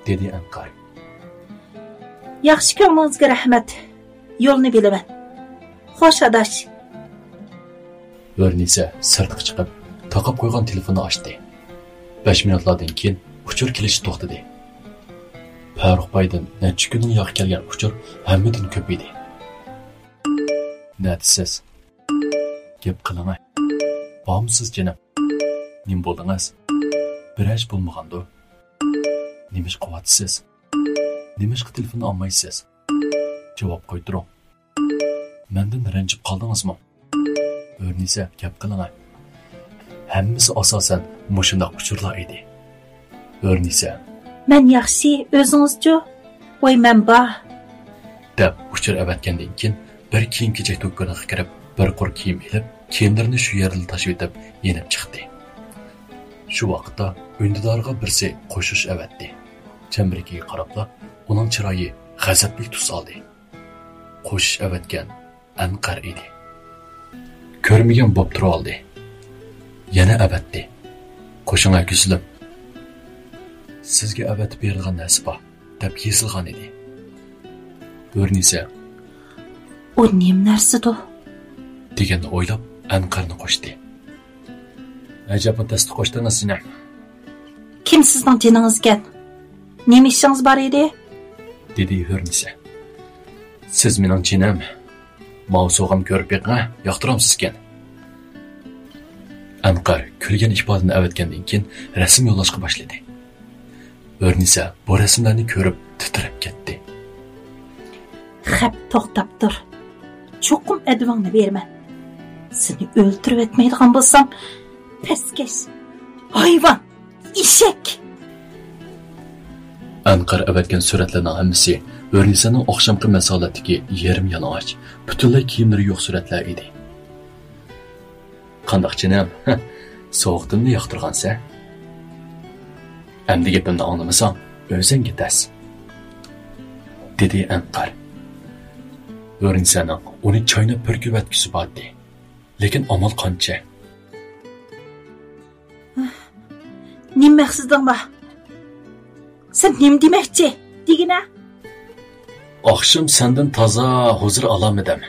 دېدى ئەنقەر. «ياخشى، كۆڭلىڭىزگە رەھمەت. يولنى بىلىمەن. خوش، ئاداش.» ھۆرنىسە سىرتقا چىقىپ، تاقاپ قويغان تېلېفوننى ئاچتى. بەش مىنۇتلاردىن كېيىن ئۇچۇر كېلىشى توختىدى. پەرۇق بايدىن نەچچە كۈندىن ياقى كەلگەن ئۇچۇر ھەممىدىن كۆپ ئىدى. «نەدىسىز؟ گەپ قىلىڭە. بارمۇسىز جېنىم؟ نېمە بولدىڭىز؟ بىر ئىش بولمىغاندۇ؟ نېمە ئىش قىلىۋاتىسىز؟ نېمىشقا تېلېفوننى ئالمايسىز؟ جاۋاب قايتۇرۇڭ. مەندىن رەنجىپ قالدىڭىزمۇ؟ ھۆرنىسە، گەپ قىلىڭە.» ھەممىسى ئاساسەن مۇشۇنداق ئۇچۇرلار ئىدى. ھۆرنىسە: «مەن ياخشى، ئۆزىڭىزچۇ؟» «ۋاي، مەن بار.» دەپ ئۇچۇر ئەۋەتكەندىن كېيىن، بىر كىيىم-كېچەك دۇكىنىغا كىرىپ، بىر قۇر كىيىم ئېلىپ، كىيىملىرىنى شۇ يەردىلا تاشلىۋېتىپ، يېنىپ چىقتى. شۇ ۋاقىتتا ئۈندىدارغا بىرسى قوشۇش ئەۋەتتى. چەمبىرىكىگە قاراپلا، ئۇنىڭ چىرايى غەزەپلىك تۈس ئالدى. قوشۇش ئەۋەتكەن ئەنقەر ئىدى. كۆرمىگەن بوپ تۇرۇۋالدى. يەنە ئەۋەتتى. «قوشۇڭە، گۈزىلىم. سىزگە ئەۋەتىپ بېرىدىغان نەرسە بار» دەپ يېزىلغان ئىدى. ھۆرنىسە: «ئۇ نېمە نەرسىدۇ؟» دېگەننى ئويلاپ، ئەنقەرنى قوشتى. «ئەجەبمۇ تەستە قوشتىڭىز، جېنىم.» «كىم سىزنىڭ جېنىڭىزكەن؟ نېمە ئىشىڭىز بار ئىدى؟» دېدى ھۆرنىسە. «سىز مېنىڭ جېنىم. ماۋۇ سوغام كۆرۈپ بېقىڭە، ياقتۇرامسىزكەن؟» ئەنقەر كۈلگەن ئىپادىنى ئەۋەتكەندىن كېيىن رەسىم يوللاشقا باشلىدى. ھۆرنىسە بۇ رەسىملەرنى كۆرۈپ تىترەپ كەتتى. «خەپ، توختاپ تۇر. چوقۇم ئەدىۋىڭنى بېرىمەن. سېنى ئۆلتۈرۈۋەتمەيدىغان بولسام، پەسكەش، ھايۋان، ئېشەك!» ئەنقەر ئەۋەتكەن سۈرەتلەرنىڭ ھەممىسى ھۆرنىسەنىڭ ئاخشامقى مەشغۇلاتتىكى يېرىم يالىڭاچ، پۈتۈنلەي كىيىملىرى يوق سۈرەتلەر ئىدى. «قانداق جېنىم؟ سوغۇقتىنمۇ ياقتۇرغانسەن؟ ئەمدى گېپىمنى ئاڭلىمىساڭ، ئۆزۈڭگە تەس.» دېدى ئەنقەر. ھۆرنىسەنىڭ ئۇنى چايناپ پۈركۈۋەتكۈسى بارتتى. لېكىن ئامال قانچە؟ «نېمە مەقسىتىڭ بار؟ سەن نېمە دېمەكچى؟ دېگىنە.» «ئاخشام سەندىن تازا ھۇزۇر ئالالمىدىم.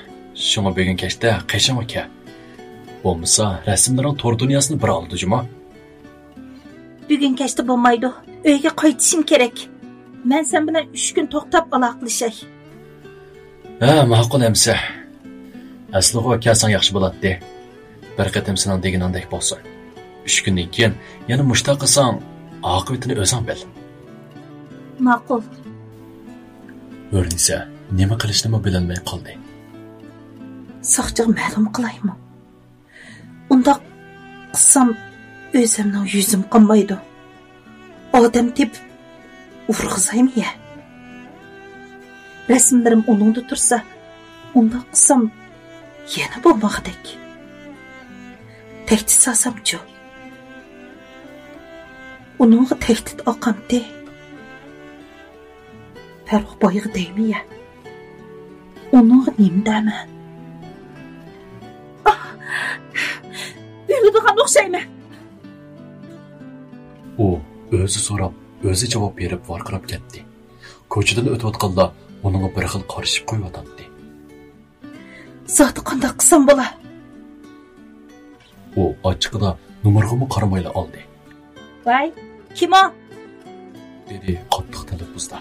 شۇڭا بۈگۈن كەچتە قېشىڭغا كەل. بولمىسا رەسىملىرىڭ تور دۇنياسىنى بىر ئالىدۇ جۇمۇ.» «بۈگۈن كەچتە بولمايدۇ. ئۆيگە قايتىشىم كېرەك. مەن سەن بىلەن ئۈچ كۈن توختاپ ئالاقىلىشاي.» «ھە، ماقۇل ئەمىسە. ئەسلىغۇ كەلسەڭ ياخشى بولاتتى. بىر قېتىم سېنىڭ دېگىنىڭدەك بولسۇن. ئۈچ كۈندىن كېيىن يەنە مۇشۇنداق قىلساڭ، ئاقىۋىتىنى ئۆزۈڭ بىل.» «ماقۇل.» ھۆرنىسە نېمە قىلىشنىمۇ بىلەلمەي قالدى. ساقچىغا مەلۇم قىلايمۇ؟ ئۇنداق قىلسام، ئۆزۈمنىڭ يۈزۈم قالمايدۇ. ئادەم تېپىپ ئۇرغۇزايمۇ يە؟ رەسىملىرىم ئۇنىڭدا تۇرسا، ئۇنداق قىلسام يەنە بولمىغۇدەك. تەھدىت سالسامچۇ؟ ئۇنىڭغا تەھدىت ئاقامتى. پەرۇق بايغا دەيمۇ يە؟ ئۇنىڭغا نېمە دەيمەن؟ ئاھ! ئۆلىدىغان ئوخشايمەن. ئۇ ئۆزى سوراپ، ئۆزى جاۋاب بېرىپ ۋارقىراپ كەتتى. كوچىدىن ئۆتۈۋاتقانلار ئۇنىڭغا بىر خىل قارىشىپ قويۇۋاتاتتى. زادى قانداق قىلسام بولا؟ ئۇ ئاچچىقىدا نومۇرغىمۇ قارىمايلا ئالدى. ۋاي، كىم ئۇ؟ دېدى قاتتىق تەلەپپۇزدا.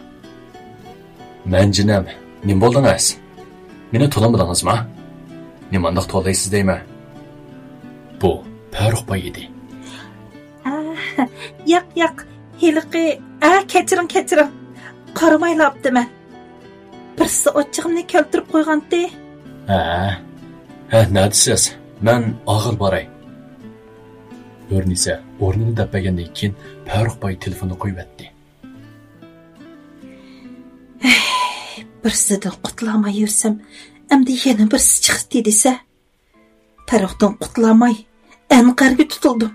مەن جېنىم، نېمە بولدىڭىز؟ مېنى تونۇمىدىڭىزما؟ نېمانداق توۋلايسىز دەيمەن. بۇ پەرۇق باي ئىدى. ئا، ياق، ياق، ھېلىقى، ئا، كەچۈرۈڭ، كەچۈرۈڭ. قارىمايلا ئاپتىمەن. بىرسى ئاچچىقىمنى كەلتۈرۈپ قويغانتى. ھە، ھە، نەدىسىز؟ مەن ئاغىل باراي. ھۆرنىسە ئورنىنى دەپ بەرگەندىن كېيىن پەرۇق باي تېلېفوننى قويۇۋەتتى. ھەي، بىرسىدىن قۇتۇلالماي يۈرسەم، ئەمدى يەنە بىرسى چىقتى دېسە. پەرۇقتىن قۇتۇلالماي ئەنقەرگە تۇتۇلدۇم.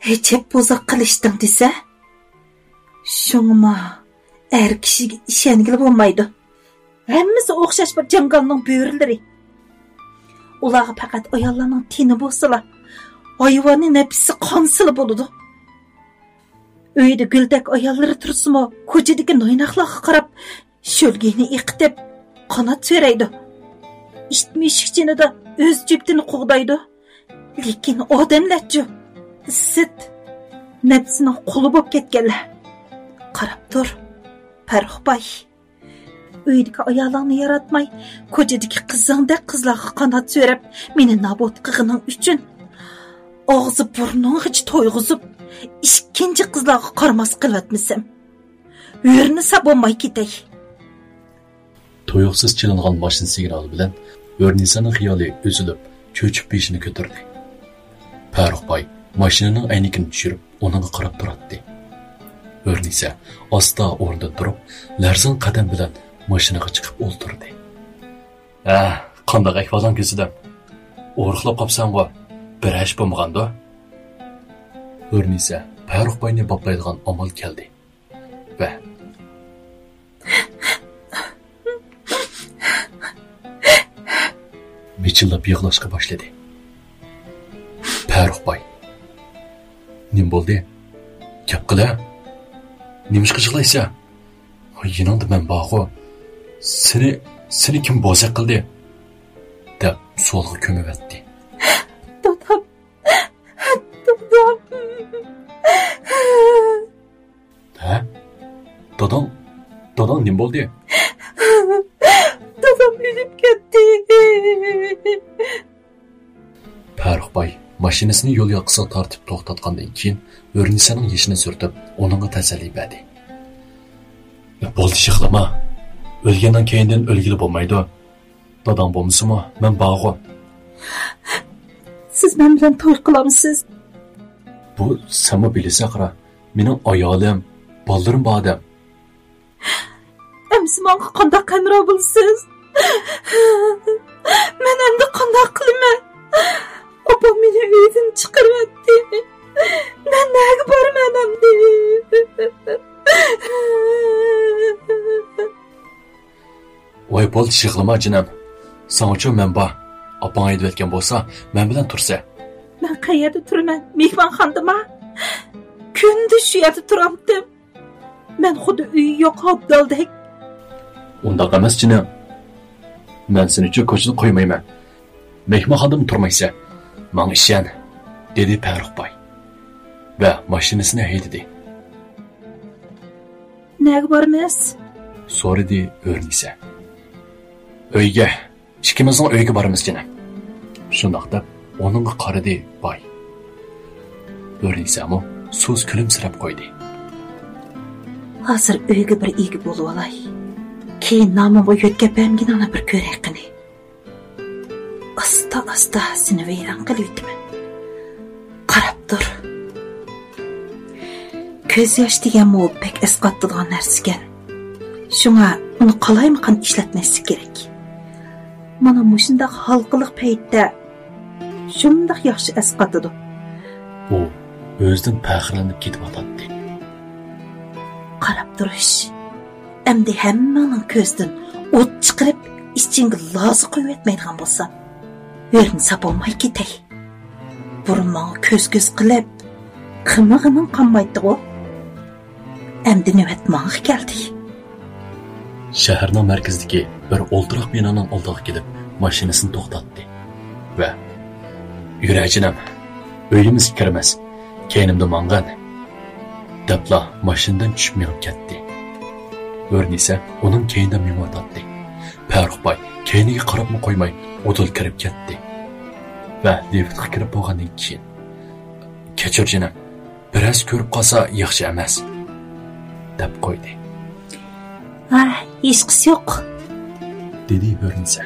ئەجەب بوزەك قىلىشتىڭ دېسە. شۇڭىما ئەر كىشىگە ئىشەنگىلى بولمايدۇ. ھەممىسى ئوخشاش بىر جاڭگالنىڭ بۆرىلىرى. ئۇلارغا پەقەت ئاياللارنىڭ تېنى بولسىلا، ھايۋانىي نەپسى قانسىلا بولىدۇ. ئۆيدە گۈلدەك ئاياللىرى تۇرسىمۇ، كوچىدىكى نايناقلارغا قاراپ، شۆلگىيىنى ئېقىتىپ، قانات سۆرەيدۇ. ئىت مۈشۈك جېنىدا ئۆز جۈپتىنى قوغدايدۇ. لېكىن ئادەملەرچۇ؟ ئىسسىت، نەپسىنىڭ قۇلى بولۇپ كەتكەنلەر. قاراپ تۇر، پەررۇخ باي. ئۆيدىكى ئايالىڭنى ياراتماي، كوچىدىكى قىزىڭدەك قىزلارغا قانات سۆرەپ، مېنى نابۇت قىلغىنىڭ ئۈچۈن، ئاغزى بۇرنۇڭغىچە تويغۇزۇپ، ئىككىنچى قىزلارغا قارىماس قىلىۋەتمىسەم، ھۆرنىسا بولماي كېتەي. تۇيۇقسىز چېلىنغان ماشىنا سىگنالى بىلەن ھۆرنىسانىڭ خىيالى ئۈزۈلۈپ، چۆچۈپ بېشىنى كۆتۈردى. پەررۇخ باي ماشىنىنىڭ ئەينىكىنى چۈشۈرۈپ، ئۇنىڭغا قاراپ تۇراتتى. ھۆرنىسە ئاستا ئورنىدىن تۇرۇپ، لەرزان قەدەم بىلەن ماشىنىغا چىقىپ ئولتۇردى. ھە، قانداق ئەھۋالىڭ گۈزىدەم؟ ئورۇقلاپ قاپسەنغۇ؟ بىر ئىش بولمىغاندۇ؟ ھۆرنىسە پەررۇخ باينى باپلايدىغان ئامال كەلدى. ۋە مىچىللاپ يىغلاشقا باشلىدى. پەررۇخ باي، نېمە بولدى؟ گەپ قىلە. نېمىشقا يىغلايسەن؟ يېنىڭدا مەن بارغۇ. سېنى، سېنى كىم بوزەك قىلدى؟ دەپ سوئالغا كۆمۈۋەتتى. دادام، دادام. ھە؟ داداڭ، داداڭ نېمە بولدى؟ دادام ئۆلۈپ كەتتى. پەررۇخ باي ماشىنىسىنى يول ياقىسىغا تارتىپ توختاتقاندىن كېيىن، ھۆرنىسەنىڭ يېشىنى سۈرتۈپ، ئۇنىڭغا تەسەللى بەردى. بولدى، يىغلىما. ئۆلگەننىڭ كەينىدىن ئۆلگىلى بولمايدۇ. داداڭ بولمىسىمۇ، مەن بارغۇ. سىز مەن بىلەن توي قىلامسىز؟ بۇ سەنمۇ بىلىسەن قارا، مېنىڭ ئايالىم، بالىلىرىم بار ئادەم. ئەمسە ماڭا قانداق ھەمراھ بولىسىز؟ مەن ئەمدى قانداق قىلىمەن؟ ئاپام مېنى ئۆيدىن چىقىرىۋەتتى. مەن نەگە بارىمەن ئەمدى؟ ۋاي، بولدى، يىغلىما جېنىم. ساڭىچۇ مەن بار. ئاپاڭ ھەيدىۋەتكەن بولسا، مەن بىلەن تۇرسە. مەن قەيەردە تۇرىمەن؟ مېھمانخانىدىما؟ كۈندە شۇ يەردە تۇرامتىم. مەن خۇددى ئۆيى يوق ئابدالدەك. ئۇنداق ئەمەس جېنىم. مەن سېنىچۇ كوچىدا قويمايمەن. مېھمانخانىدىمۇ تۇرمايسەن. ماڭا ئىشەن، دېدى پەررۇخ باي ۋە ماشىنىسىنى ھەيدىدى. نەگە بارىمىز؟ سورىدى ھۆرنىسە. ئۆيگە. ئىككىمىزنىڭ ئۆيىگە بارىمىز جېنىم. شۇنداق دەپ ئۇنىڭغا قارىدى باي. ھۆرنىسەمۇ سۇس كۈلۈمسىرەپ قويدى. ھازىر ئۆيگە بىر ئىگە بولۇۋالاي. كېيىن نامىمغا يۆتكەپ بەرمىگىنىڭنى بىر كۆرەي قېنى. ئاستا-ئاستا سېنى ۋەيران قىلىۋېتىمەن. قاراپ تۇر. كۆز ياش دېگەنمۇ بەك ئەسقاتىدىغان نەرسىكەن. شۇڭا ئۇنى قالايمىقان ئىشلەتمەسلىك كېرەك. مانا مۇشۇنداق ھالقىلىق پەيتتە شۇنداق ياخشى ئەسقاتىدۇ. ئۇ ئۆزىدىن پەخىرلىنىپ كېتىۋاتاتتى. قاراپ تۇرۇش. ئەمدى ھەممىڭنىڭ كۆزىدىن ئوت چىقىرىپ، ئىچىڭگە لازا قويۇۋەتمەيدىغان بولسام، ھۆرنىسا بولماي كېتەي. بۇرۇن ماڭا كۆز-كۆز قىلىپ، قىمىغىنىڭ قانمايتتىغۇ؟ ئەمدى نۆۋەت ماڭا كەلدى. شەھەرنىڭ مەركىزىدىكى بىر ئولتۇراق بىنانىڭ ئالدىغا كېلىپ، ماشىنىسىنى توختاتتى ۋە، «يۈرە جېنىم، ئۆيىمىزگە كىرىمىز، كەينىمدە ماڭغىن.» دەپلا ماشىنىدىن چۈشۈپ مېڭىپ كەتتى. ھۆرنىسە ئۇنىڭ كەينىدە مېڭىۋاتاتتى. پەررۇخ باي كەينىگە قاراپمۇ قويماي ئۇدۇل كىرىپ كەتتى ۋە لىفتقا كىرىپ بولغاندىن كېيىن، «كەچۈر جېنىم، بىرەرسى كۆرۈپ قالسا ياخشى ئەمەس.» دەپ قويدى. «ھە، ھېچقىسى يوق.» دېدى ھۆرنىسە.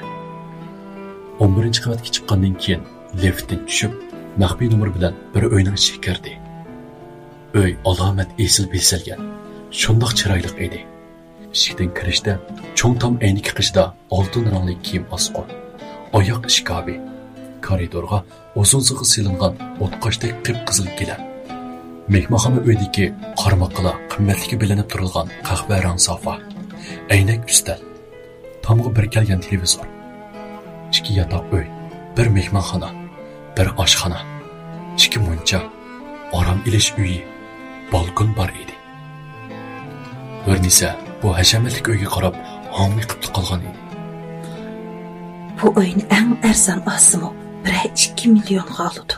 ئون بىرىنچى قەۋەتكە چىققاندىن كېيىن لىفتتىن چۈشۈپ، مەخپىي نومۇر بىلەن بىر ئۆينىڭ ئىچىگە كىردى. ئۆي ئالامەت ئېسىل بېزەلگەن، شۇنداق چىرايلىق ئىدى. ئىشىكتىن كىرىشتە چوڭ تام ئەينىكى قېشىدا ئالتۇن رەڭلىك كىيىم ئاسقۇ، ئاياغ ئىشكاپى، كارىدورغا ئۇزۇنسىغا سېلىنغان ئوتقاشتەك قىپقىزىل گىلەم. مېھمانخانا ئۆيىدىكى قارىماققىلا قىممەتلىككە بىلىنىپ تۇرىدىغان قەھۋە رەڭ سوفا، ئەينەك ئۈستەل، تامغا بىر كەلگەن تېلېۋىزور، ئىككى ياتاق ئۆي، بىر مېھمانخانا، بىر ئاشخانا، ئىككى مۇنچا، ئارام ئېلىش ئۆيى، بالكون بار ئىدى. ھۆرنىسە بۇ ھەشەمەتلىك ئۆيگە قاراپ ھاڭۋېقىپلا قالغان ئىدى. بۇ ئۆينى ئەڭ ئەرزان ئالسىمۇ بىرەر ئىككى مىليونغا ئالىدۇ.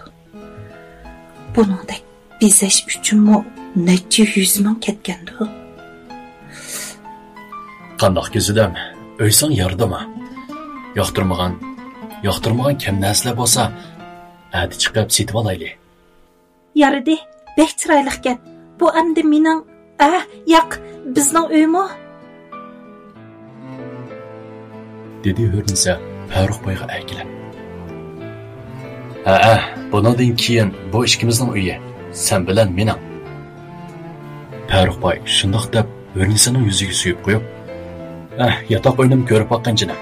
بۇنىڭدەك بېزەش ئۈچۈنمۇ نەچچە يۈز مىڭ كەتكەندۇ؟ قانداق گۈزىلىم، ئۆيسىڭ يارىدىمۇ؟ ياقتۇرمىغان، ياقتۇرمىغان كەم نەرسىلەر بولسا، ئەتە چىقىپ سېتىۋالايلى. يارىدى، بەك چىرايلىقكەن. بۇ ئەمدى مېنىڭ، ئە، ياق، بىزنىڭ ئۆيمۇ؟ دېدى ھۆرنىسە پەرۇق بايغا ئەركىلەپ. ھەئە، بۇنىڭدىن كېيىن بۇ ئىككىمىزنىڭ ئۆيى، سەن بىلەن مېنىڭ. پەرۇق باي شۇنداق دەپ ھۆرنىسەنىڭ يۈزىگە سۆيۈپ قويۇپ، ئەھ، ياتاق ئۆينىمۇ كۆرۈپ باققىن جېنىم،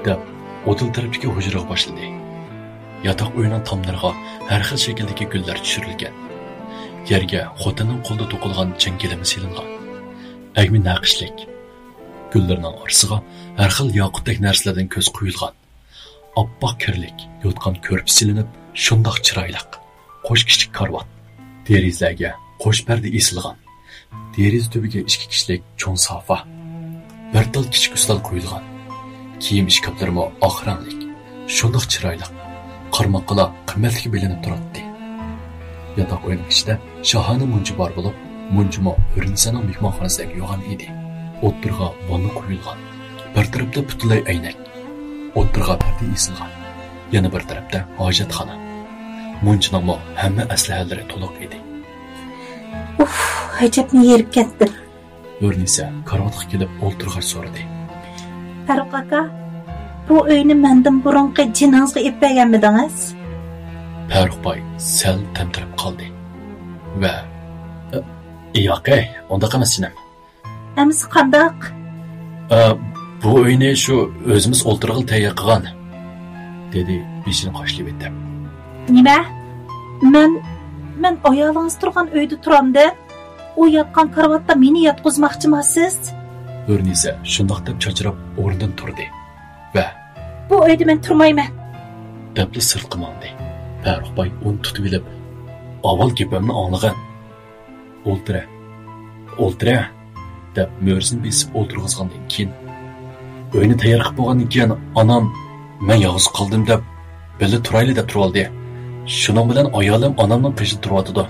دەپ ئوتتۇرا تەرەپتىكى ھۇجرىغا باشلىدى. ياتاق ئۆينىڭ تاملىرىغا ھەر خىل شەكىلدىكى گۈللەر چۈشۈرۈلگەن. يەرگە خوتۇننىڭ قولىدا توقۇلغان چىڭ گىلىمى سېلىنغان. ئەگمە نەقىشلىك، گۈللىرىنىڭ ئارىسىغا ھەر خىل ياقۇتتەك نەرسىلەردىن كۆز قويۇلغان. ئاپئاق كىرلىك يوتقان كۆرپە سېلىنىپ، شۇنداق چىرايلىق. قوش كىچىك كارىۋات. دېرىزىلەرگە قوش پەردە ئېسىلغان. دېرىزە تۈۋىگە ئىككى كىشىلىك چوڭ سافا. بىر تال كىچىك ئۈستەل قويۇلغان. كىيىم ئىشكاپلىرىمۇ ئاق رەڭلىك. شۇنداق چىرايلىق. قارىماققىلا قىممەتلىكى بىلىنىپ تۇراتتى. ياتاق ئۆينىڭ ئىچىدە شاھانە مۇنچا بار بولۇپ، مۇنچىمۇ ھۆرنىسەنىڭ مېھمانخانىسىدەك يوغان ئىدى. ئوتتۇرىغا ۋاننا قويۇلغان. بىر تەرەپتە پۈتۈنلەي ئەينەك. ئوتتۇرىغا پەردە ئېسىلغان. يەنە بىر تەرەپتە ھاجەتخانا. مۇنچىنىڭمۇ ھەممە ئەسلىھەلىرى تولۇق ئىدى. ئۇف، ئەجەبمۇ ھېرىپ كەتتىم. ھۆرنىسە كارىۋاتقا كېلىپ ئولتۇرغاچ سورىدى. پەرۇق ئاكا، بۇ ئۆينى مەندىن بۇرۇنقى جېنىڭىزغا ئېلىپ بەرگەنمىدىڭىز؟ پەرۇق باي سەل تەمتىرەپ قالدى ۋە، ياق، ئۇنداق ئەمەس جېنىم. ئەمىسە قانداق؟ ئە، بۇ ئۆينى شۇ ئۆزىمىز ئولتۇرغىلى تەييار قىلغان، دېدى بېشىنى قاشلىۋېتىپ. نېمە؟ مەن، مەن ئايالىڭىز تۇرغان ئۆيدە تۇرامدىم؟ ئۇ ياتقان كارىۋاتتا مېنى ياتقۇزماقچىما سىز؟ ھۆرنىسە شۇنداق دەپ چاچراپ ئورنىدىن تۇردى ۋە، بۇ ئۆيدە مەن تۇرمايمەن، دەپلا سىرتقا ماڭدى. پەرۇق باي ئۇنى تۇتۇۋېلىپ، ئاۋۋال گېپىمنى ئاڭلىغىن. ئولتۇرە، ئولتۇرە، دەپ مۈرىسىنى بېسىپ ئولتۇرغۇزغاندىن كېيىن، ئۆينى تەييار قىلىپ بولغاندىن كېيىن، ئانام، مەن يالغۇز قالدىم دەپ، بىللە تۇرايلى دەپ تۇرۇۋالدى. شۇنىڭ بىلەن ئايالىم ئانامنىڭ قېشىدا تۇرۇۋاتىدۇ.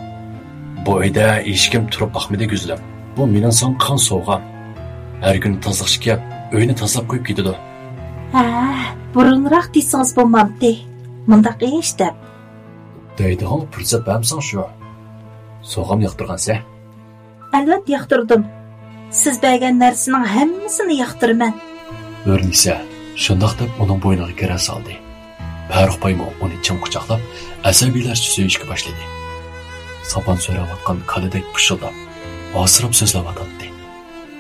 بۇ ئۆيدە ھېچكىم تۇرۇپ باقمىدى، گۈزىلىم. بۇ مېنىڭ ساڭا قىلغان سوۋغام. ھەر كۈنى تازىلىقچى كەپ، ئۆينى تازىلاپ قويۇپ كېتىدۇ. ھە، بۇرۇنراق دېسىڭىز بولمامتى، مۇنداق ئىش دەپ. دەيدىغان پۇرسەت بەرمىسەڭ شۇ. سوۋغام ياقتۇرغانسەن. ئەلۋەتتە ياقتۇردۇم. سىز بەرگەن نەرسىنىڭ ھەممىسىنى ياقتۇرىمەن. ھۆرنىسە شۇنداق دەپ ئۇنىڭ بوينىغا گىرە سالدى. پەرۇق بايمۇ ئۇنى چىڭ قۇچاقلاپ، ئەسەبىيلەرچە سۆيۈشكە باشلىدى. ساپان سۆرەۋاتقان كالىدەك پۇشۇلداپ، ھاسىراپ سۆزلەۋاتاتتى.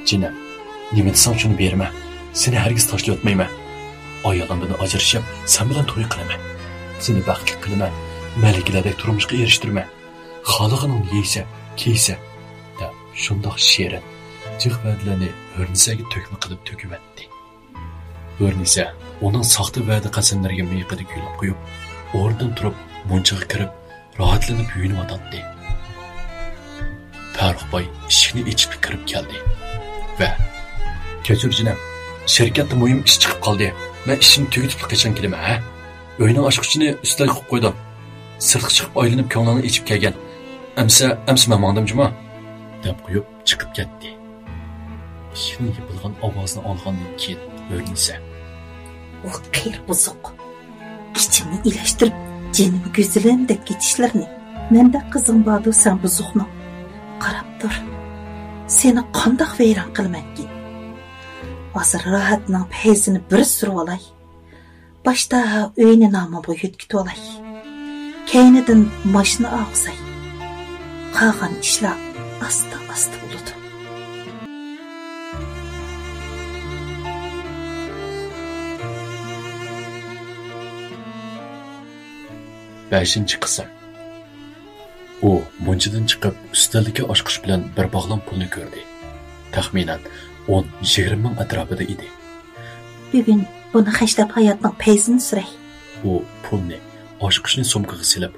جېنىم، نېمە دېسەڭ شۇنى بېرىمەن. سېنى ھەرگىز تاشلىۋەتمەيمەن. ئايالىم بىلەن ئاجرىشىپ، سەن بىلەن توي قىلىمەن. سېنى بەختلىك قىلىمەن. مەلىكىلەردەك تۇرمۇشقا ئېرىشتۈرىمەن. خالىغىنىڭنى يەيسەن، كىيسەن، دەپ شۇنداق شېرىن، جىق ۋەدىلەرنى ھۆرنىسەگە تۆكمە قىلىپ تۆكۈۋەتتى. ھۆرنىسە ئۇنىڭ ساختا ۋەدە قەسەملىرىگە مىيىقىدە كۈلۈپ قويۇپ، ئورنىدىن تۇرۇپ، مۇنچىغا كىرىپ، راھەتلىنىپ يۇيۇنۇۋاتاتتى. پەرۇق باي ئىشىكنى ئېچىپلا كىرىپ كەلدى ۋە، كەچۈر جېنىم، شىركەتتە مۇھىم ئىش چىقىپ قالدى. مەن ئىشنى تۈگىتىپلا قېچىڭ كېلىمەن، ھە؟ ئۆينىڭ ئاچقۇچىنى ئۈستەلگە قويۇپ قويدۇم. سىرتقا چىقىپ ئايلىنىپ كۆڭلۈڭنى ئېچىپ كەلگىن. ئەمسە، ئەمسە مەن ماڭدىم جۇمۇ، دەپ قويۇپ چىقىپ كەتتى. ئىشىكنىڭ يېپىلغان ئاۋازىنى ئاڭلىغاندىن كېيىن ھۆرنىسە، ئۇ قېرى بۇزۇق. ئىچىمنى ئىلەشتۈرۈپ، جېنىم گۈزىلىم دەپ كېتىشلىرىنى. مەندەك قىزىڭ باردۇ سەن بۇزۇقنىڭ. قاراپ تۇر. سېنى قانداق ۋەيران قىلىمەنكىن؟ ھازىر راھەتنىڭ پەيزىنى بىر سۈرۈۋالاي. باشتا ئۆينى نامىمغا يۆتكىتىۋالاي. كەينىدىن ماشىنا ئالغۇزاي. قالغان ئىشلار ئاستا-ئاستا بولىدۇ. بەشىنچى قىسىم. ئۇ مۇنچىدىن چىقىپ، ئۈستەلدىكى ئاچقۇچ بىلەن بىر باغلام پۇلنى كۆردى. تەخمىنەن ئون، يىگىرمە مىڭ ئەتراپىدا ئىدى. بۈگۈن بۇنى خەجلەپ ھاياتنىڭ پەيزىنى سۈرەي. ئۇ پۇلنى، ئاچقۇچنى سومكىغا سېلىپ،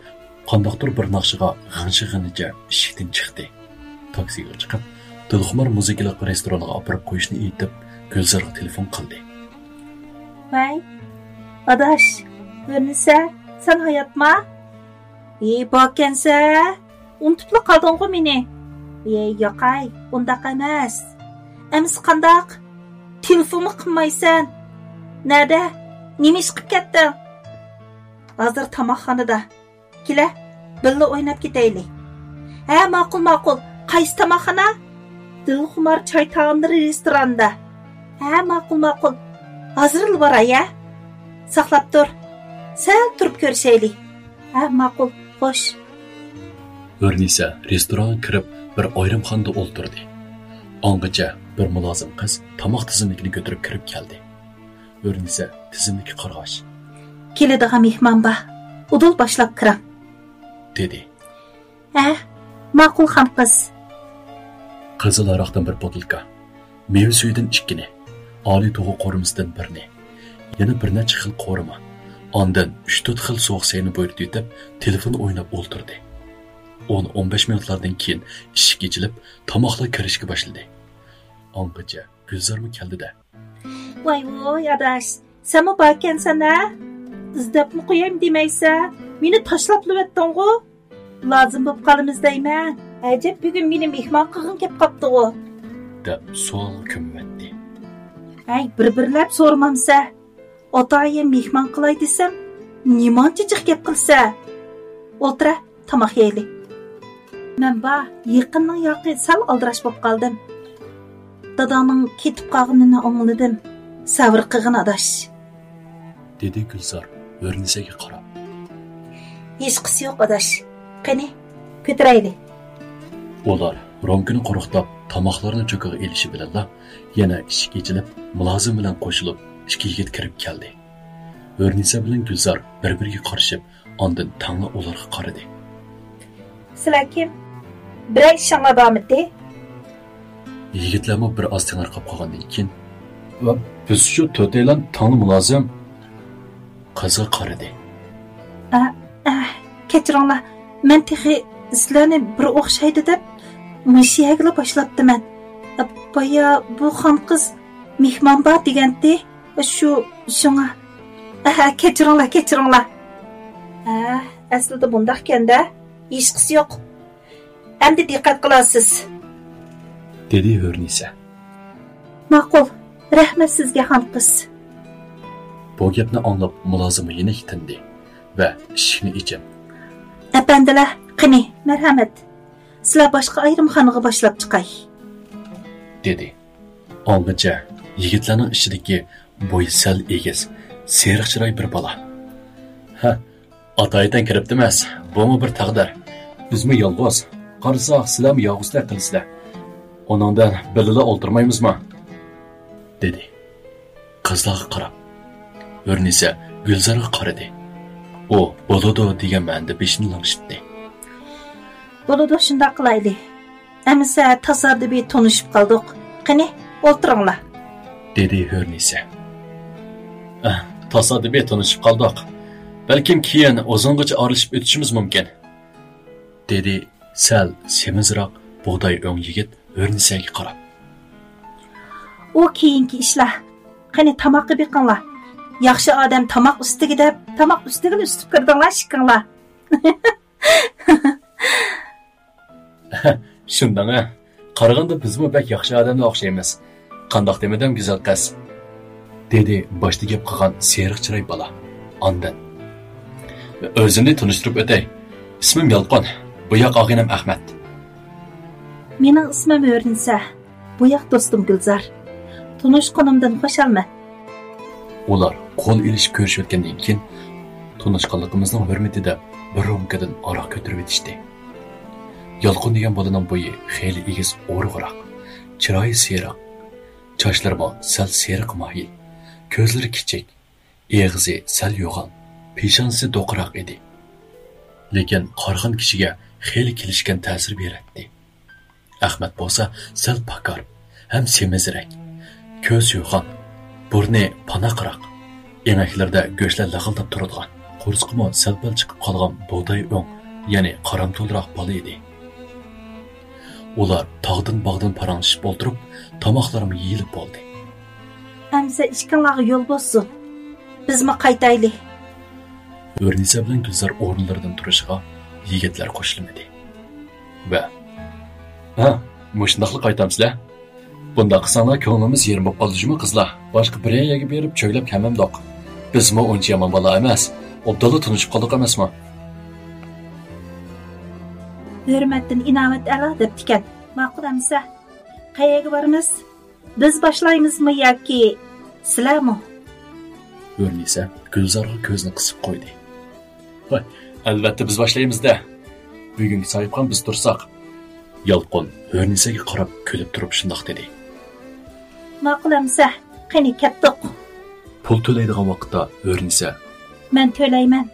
قانداقتۇر بىر ناخشىغا غىڭشىغىنىچە ئىشىكتىن چىقتى. تاكسىغا چىقىپ، دىلخۇمار مۇزىكىلىق رېستورانغا ئاپىرىپ قويۇشنى ئېيتىپ، گۈلزارغا تېلېفون قىلدى. ۋەي، ئاداش، ھۆرنىسە، سەن ھاياتما؟ ئى، باركەنسە؟ ئۇنتۇپلا قالدىڭغۇ مېنى؟ ئى، ياقاي، ئۇنداق ئەمەس. ئەمىسە قانداق؟ تېلېفونمۇ قىلمايسەن. نەدە؟ نېمە ئىش قىپ كەتتىڭ؟ ھازىر تاماقخانىدا. كېلە، بىللە ئويناپ كېتەيلى. ھە، ماقۇل، ماقۇل. قايسى تاماقخانا؟ دىلخۇمار چاي تائاملىرى رېستورانىدا. ھە، ماقۇل، ماقۇل. ھازىرلا باراي، ھە؟ ساقلاپ تۇر. سەل تۇرۇپ كۆرۈشەيلى. ھە، ماقۇل. خوش. ھۆرنىسە رېستورانغا كىرىپ، بىر ئايرىمخانىدا ئولتۇردى. ئاڭغىچە بىر مۇلازىم قىز تاماق تىزىملىكىنى كۆتۈرۈپ كىرىپ كەلدى. ھۆرنىسە تىزىملىككە قارىغاچ، كېلىدىغان مېھمان بار. ئۇدۇل باشلاپ كىرىڭ، دېدى. ھە، ماقۇل خانقىز. قىزىل ھاراقتىن بىر بوتۇلكا، مېۋە سۈيىدىن ئىككىنى، ئالىي تۇغۇ قورۇمىسىدىن بىرنى، يەنە بىر نەچچە خىل قورۇما، ئاندىن ئۈچ تۆت خىل سوغۇق سەينى بۇيرۇتۇۋېتىپ، تېلېفون ئويناپ ئولتۇردى. ئون، ئون بەش مىنۇتلاردىن كېيىن ئىشىك ئېچىلىپ، تاماقلار كىرىشكە باشلىدى. ئاڭغىچە گۈلزارمۇ كەلدى-دە. ۋاي ۋوي ئاداش، سەنمۇ باركەنسەن ھە؟ ئىزدەپمۇ قويايمۇ دېمەيسە، مېنى تاشلاپلا ئۆتتۈڭغۇ. لازىم بولۇپ قالىمىز دەيمەن. ئەجەب بۈگۈن مېنى مېھمان قىلغىن كەپ قاپتىغۇ، دەپ سوئالغا كۆمۈۋەتتى. ھەي، بىر-بىرلەپ سورىمامسە. ئاتايىن مېھمان قىلاي دېسەم، نېمانچە جىق گەپ قىلسە. ئولتۇرە، تاماق يەيلى. مەن بار، يېقىننىڭ ياقى سەل ئالدىراش بولۇپ قالدىم. داداڭنىڭ كېتىپ قالغىنىنى ئاڭلىدىم. سەۋر قىلغىن ئاداش، دېدى گۈلزار ھۆرنىسەگە قاراپ. ھېچقىسى يوق ئاداش. قېنى، كۆتۈرەيلى. ئۇلار رومكىنى قۇرۇقداپ، تاماقلارنى چوكىغا ئېلىشى بىلەنلا، يەنە ئىشىك ئېچىلىپ، مۇلازىم بىلەن قوشۇلۇپ ئىككى يىگىت كىرىپ كەلدى. ھۆرنىسە بىلەن گۈلزار بىر-بىرىگە قارىشىپ، ئاندىن تەڭلا ئۇلارغا قارىدى. سىلەر كىم؟ بىرەر ئىشىڭلار بارمىدى؟ يىگىتلەرمۇ بىر ئاز تېڭىرقاپ قالغاندىن كېيىن، بىز شۇ تۆتەيلەن تەڭلا مۇلازىم. قىزغا قارىدى. ئە، ئە، كەچۈرۈڭلار، مەن تېخى سىلەرنى بىر ئوخشايدۇ دەپ مۇشۇ يەرگىلا باشلاپتىمەن. بايا بۇ خانقىز مېھمان بار دېگەنتى. شۇ، شۇڭا. ئەھە، كەچۈرۈڭلار، كەچۈرۈڭلار. ھە، ئەسلىدە مۇنداقكەن-دە. ھېچقىسى يوق. ئەمدى دىققەت قىلارسىز، دېدى ھۆرنىسە. ماقۇل، رەھمەت سىزگە، خانقىز. بۇ گەپنى ئاڭلاپ، مۇلازىممۇ يېنىك تىندى ۋە ئىشىكنى ئېچىپ، ئەپەندىلەر، قېنى، مەرھەمەت. سىلەر باشقا ئايرىم خانىغا باشلاپ چىقاي، دېدى. ئاڭغىچە يىگىتلەرنىڭ ئىچىدىكى بويى سەل ئېگىز، سېرىق چىراي بىر بالا. ھە، ئاتايىتەن كىرىپتىمىز، بۇمۇ بىر تەقدىر. بىزمۇ يالغۇز. قارىساق، سىلەرمۇ يالغۇزدەك قىلىسىلەر. ئۇنىڭدىن بىللىلا ئولتۇرمايمىزمۇ؟ دېدى. قىزلارغا قاراپ، ھۆرنىسە گۈلزارغا قارىدى. ئۇ بولىدۇ دېگەن مەنىدە بېشىنى لىڭشىتتى. بولىدۇ، شۇنداق قىلايلى. ئەمىسە تاسادىپىي تونۇشۇپ قالدۇق. قېنى، ئولتۇرۇڭلار، دېدى ھۆرنىسە. ئەھ، تاسادىپىي تونۇشۇپ قالدۇق. بەلكىم كېيىن ئۇزۇنغىچە ئارىلىشىپ ئۆتۈشىمىز مۇمكىن، دېدى سەل سېمىزراق بۇغداي ئۆڭ يىگىت ھۆرنىسەگە قاراپ. ئۇ كېيىنكى ئىشلار. قېنى، تاماققا بېقىڭلار. ياخشى ئادەم تاماق ئۈستىگە دەپ، تاماق ئۈستىگىلا ئۈستۈپ كىردىڭلار، ئىككىڭلار. شۇنداڭ ھە. قارىغاندا بىزمۇ بەك ياخشى ئادەملەر ئوخشايمىز. قانداق دېمىدىم، گۈزەل قىز؟ دېدى باشتا گەپ قىلغان سېرىق چىراي بالا. ئاندىن، ئۆزۈمنى تونۇشتۇرۇپ ئۆتەي. ئىسمىم يالقۇن. بۇ ياق ئاغىنەم ئەخمەت. مېنىڭ ئىسمىم ھۆرنىسە. بۇ ياق دوستۇم گۈلزار. تونۇشقىنىمدىن خۇشالمەن. ئۇلار قول ئېلىشىپ كۆرۈشۈۋەتكەندىن كېيىن، تونۇشقانلىقىمىزنىڭ ھۆرمىتى دەپ بىر رومكىدىن ھاراق كۆتۈرۈۋېتىشتى. يالقۇن دېگەن بالىنىڭ بويى خېلى ئېگىز، ئورۇقراق، چىرايى سېرىق، چاچلىرىمۇ سەل سېرىققا مايىل، كۆزلىرى كىچىك، ئېغىزى سەل يوغان، پېشانىسى دوقىراق ئىدى. لېكىن قارىغان كىشىگە خېلى كېلىشكەن تەسىر بېرەتتى. ئەخمەت بولسا سەل پاكار ھەم سېمىزرەك، كۆز يوغان، بۇرنى پاناقراق، ئېڭەكلىرىدە گۆشلەر لىغىلداپ تۇرىدىغان، قورسىقىمۇ سەل-پەل چىقىپ قالغان بۇغداي ئۆڭ، يەنى قارامتۇلراق بالا ئىدى. ئۇلار تاغدىن-باغدىن پاراڭلىشىپ ئولتۇرۇپ، تاماقلىرىمۇ يېيىلىپ بولدى. ئەمىسە ئىككىڭلارغا يول بولسۇن. بىزمۇ قايتايلى. ھۆرنىسە بىلەن گۈلزار ئورۇنلىرىدىن تۇرۇشىغا يىگىتلەر قوشۇلمىدى. ۋە، ھە، مۇشۇنداقلا قايتامسىلەر؟ بۇنداق قىلساڭلار كۆڭلىمىز يېرىم بولۇپ قالىدۇ جۇمۇ قىزلار. باشقا بىرەر يەرگە بېرىپ چۆگلەپ كەلمەمدۇق. بىزمۇ ئۇنچە يامان بالا ئەمەس. ئوبدانلا تونۇشۇپ قالدۇق ئەمەسمۇ؟ ھۆرمەتتىن ئىناۋەت ئەلا دەپتىكەن. ماقۇل ئەمىسە. قەيەرگە بارىمىز؟ بىز باشلايمىزمۇ ياكى سىلەرمۇ؟ ھۆرنىسە گۈلزارغا كۆزىنى قىسىپ قويدى. ۋاي، ئەلۋەتتە بىز باشلايمىز-دە. بۈگۈنكى ساھىبخان بىز تۇرساق. يالقۇن ھۆرنىسەگە قاراپ كۈلۈپ تۇرۇپ شۇنداق دېدى. ماقۇل ئەمىسە، قېنى كەتتۇق. پۇل تۆلەيدىغان ۋاقىتتا ھۆرنىسە. مەن تۆلەيمەن.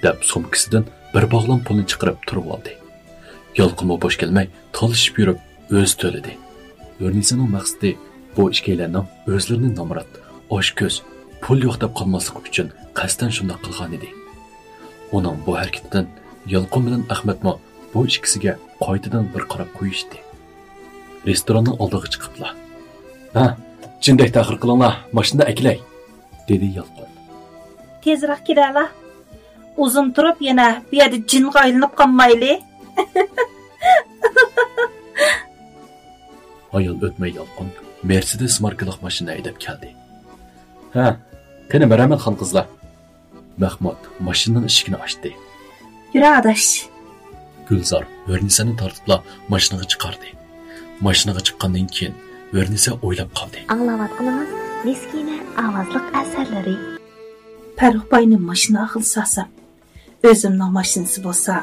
دەپ سومكىسىدىن بىر باغلام پۇلنى چىقىرىپ تۇرۇۋالدى. يالقۇنمۇ بوش كەلمەي تالىشىپ يۈرۈپ ئۆزى تۆلىدى. ھۆرنىسەنىڭ مەقسىتى بۇ ئىككىيلەننىڭ ئۆزلىرىنى نامرات، ئاچكۆز، پۇل يوق دەپ قالماسلىقى ئۈچۈن قەستەن شۇنداق قىلغانىدى. ئۇنىڭ بۇ ھەرىكىتىدىن يالقۇن بىلەن ئەخمەتمۇ بۇ ئىككىسىگە قايتىدىن بىر قاراپ قويۇشتى. رېستوراننىڭ ئالدىغا چىقىپلا، ھە، جىندەك تەخىر قىلىڭلار، ماشىنا ئەكېلەي، دېدى يالقۇن. تېزرەك كېلەلا. ئۇزۇن تۇرۇپ يەنە بۇ يەردە جىنغا ئايلىنىپ قالمايلى. ھايال ئۆتمەي يالقۇن مېرسېدېس ماركىلىق ماشىنا ھەيدەپ كەلدى. ھە، قېنى مەرھەمەت خان قىزلار. مەخمۇت ماشىنىنىڭ ئىشىكىنى ئاچتى. يۈرە ئاداش. گۈلزار ھۆرنىسەنى تارتىپلا ماشىنىغا چىقاردى. ماشىنىغا چىققاندىن كېيىن ھۆرنىسە ئويلاپ قالدى. ئاڭلاۋاتقىنىڭىز مىسكىنە ئاۋازلىق ئەسەرلىرى. پەررۇخ باينى ماشىنا ئاغىلى سالسام، ئۆزۈمنىڭ ماشىنىسى بولسا،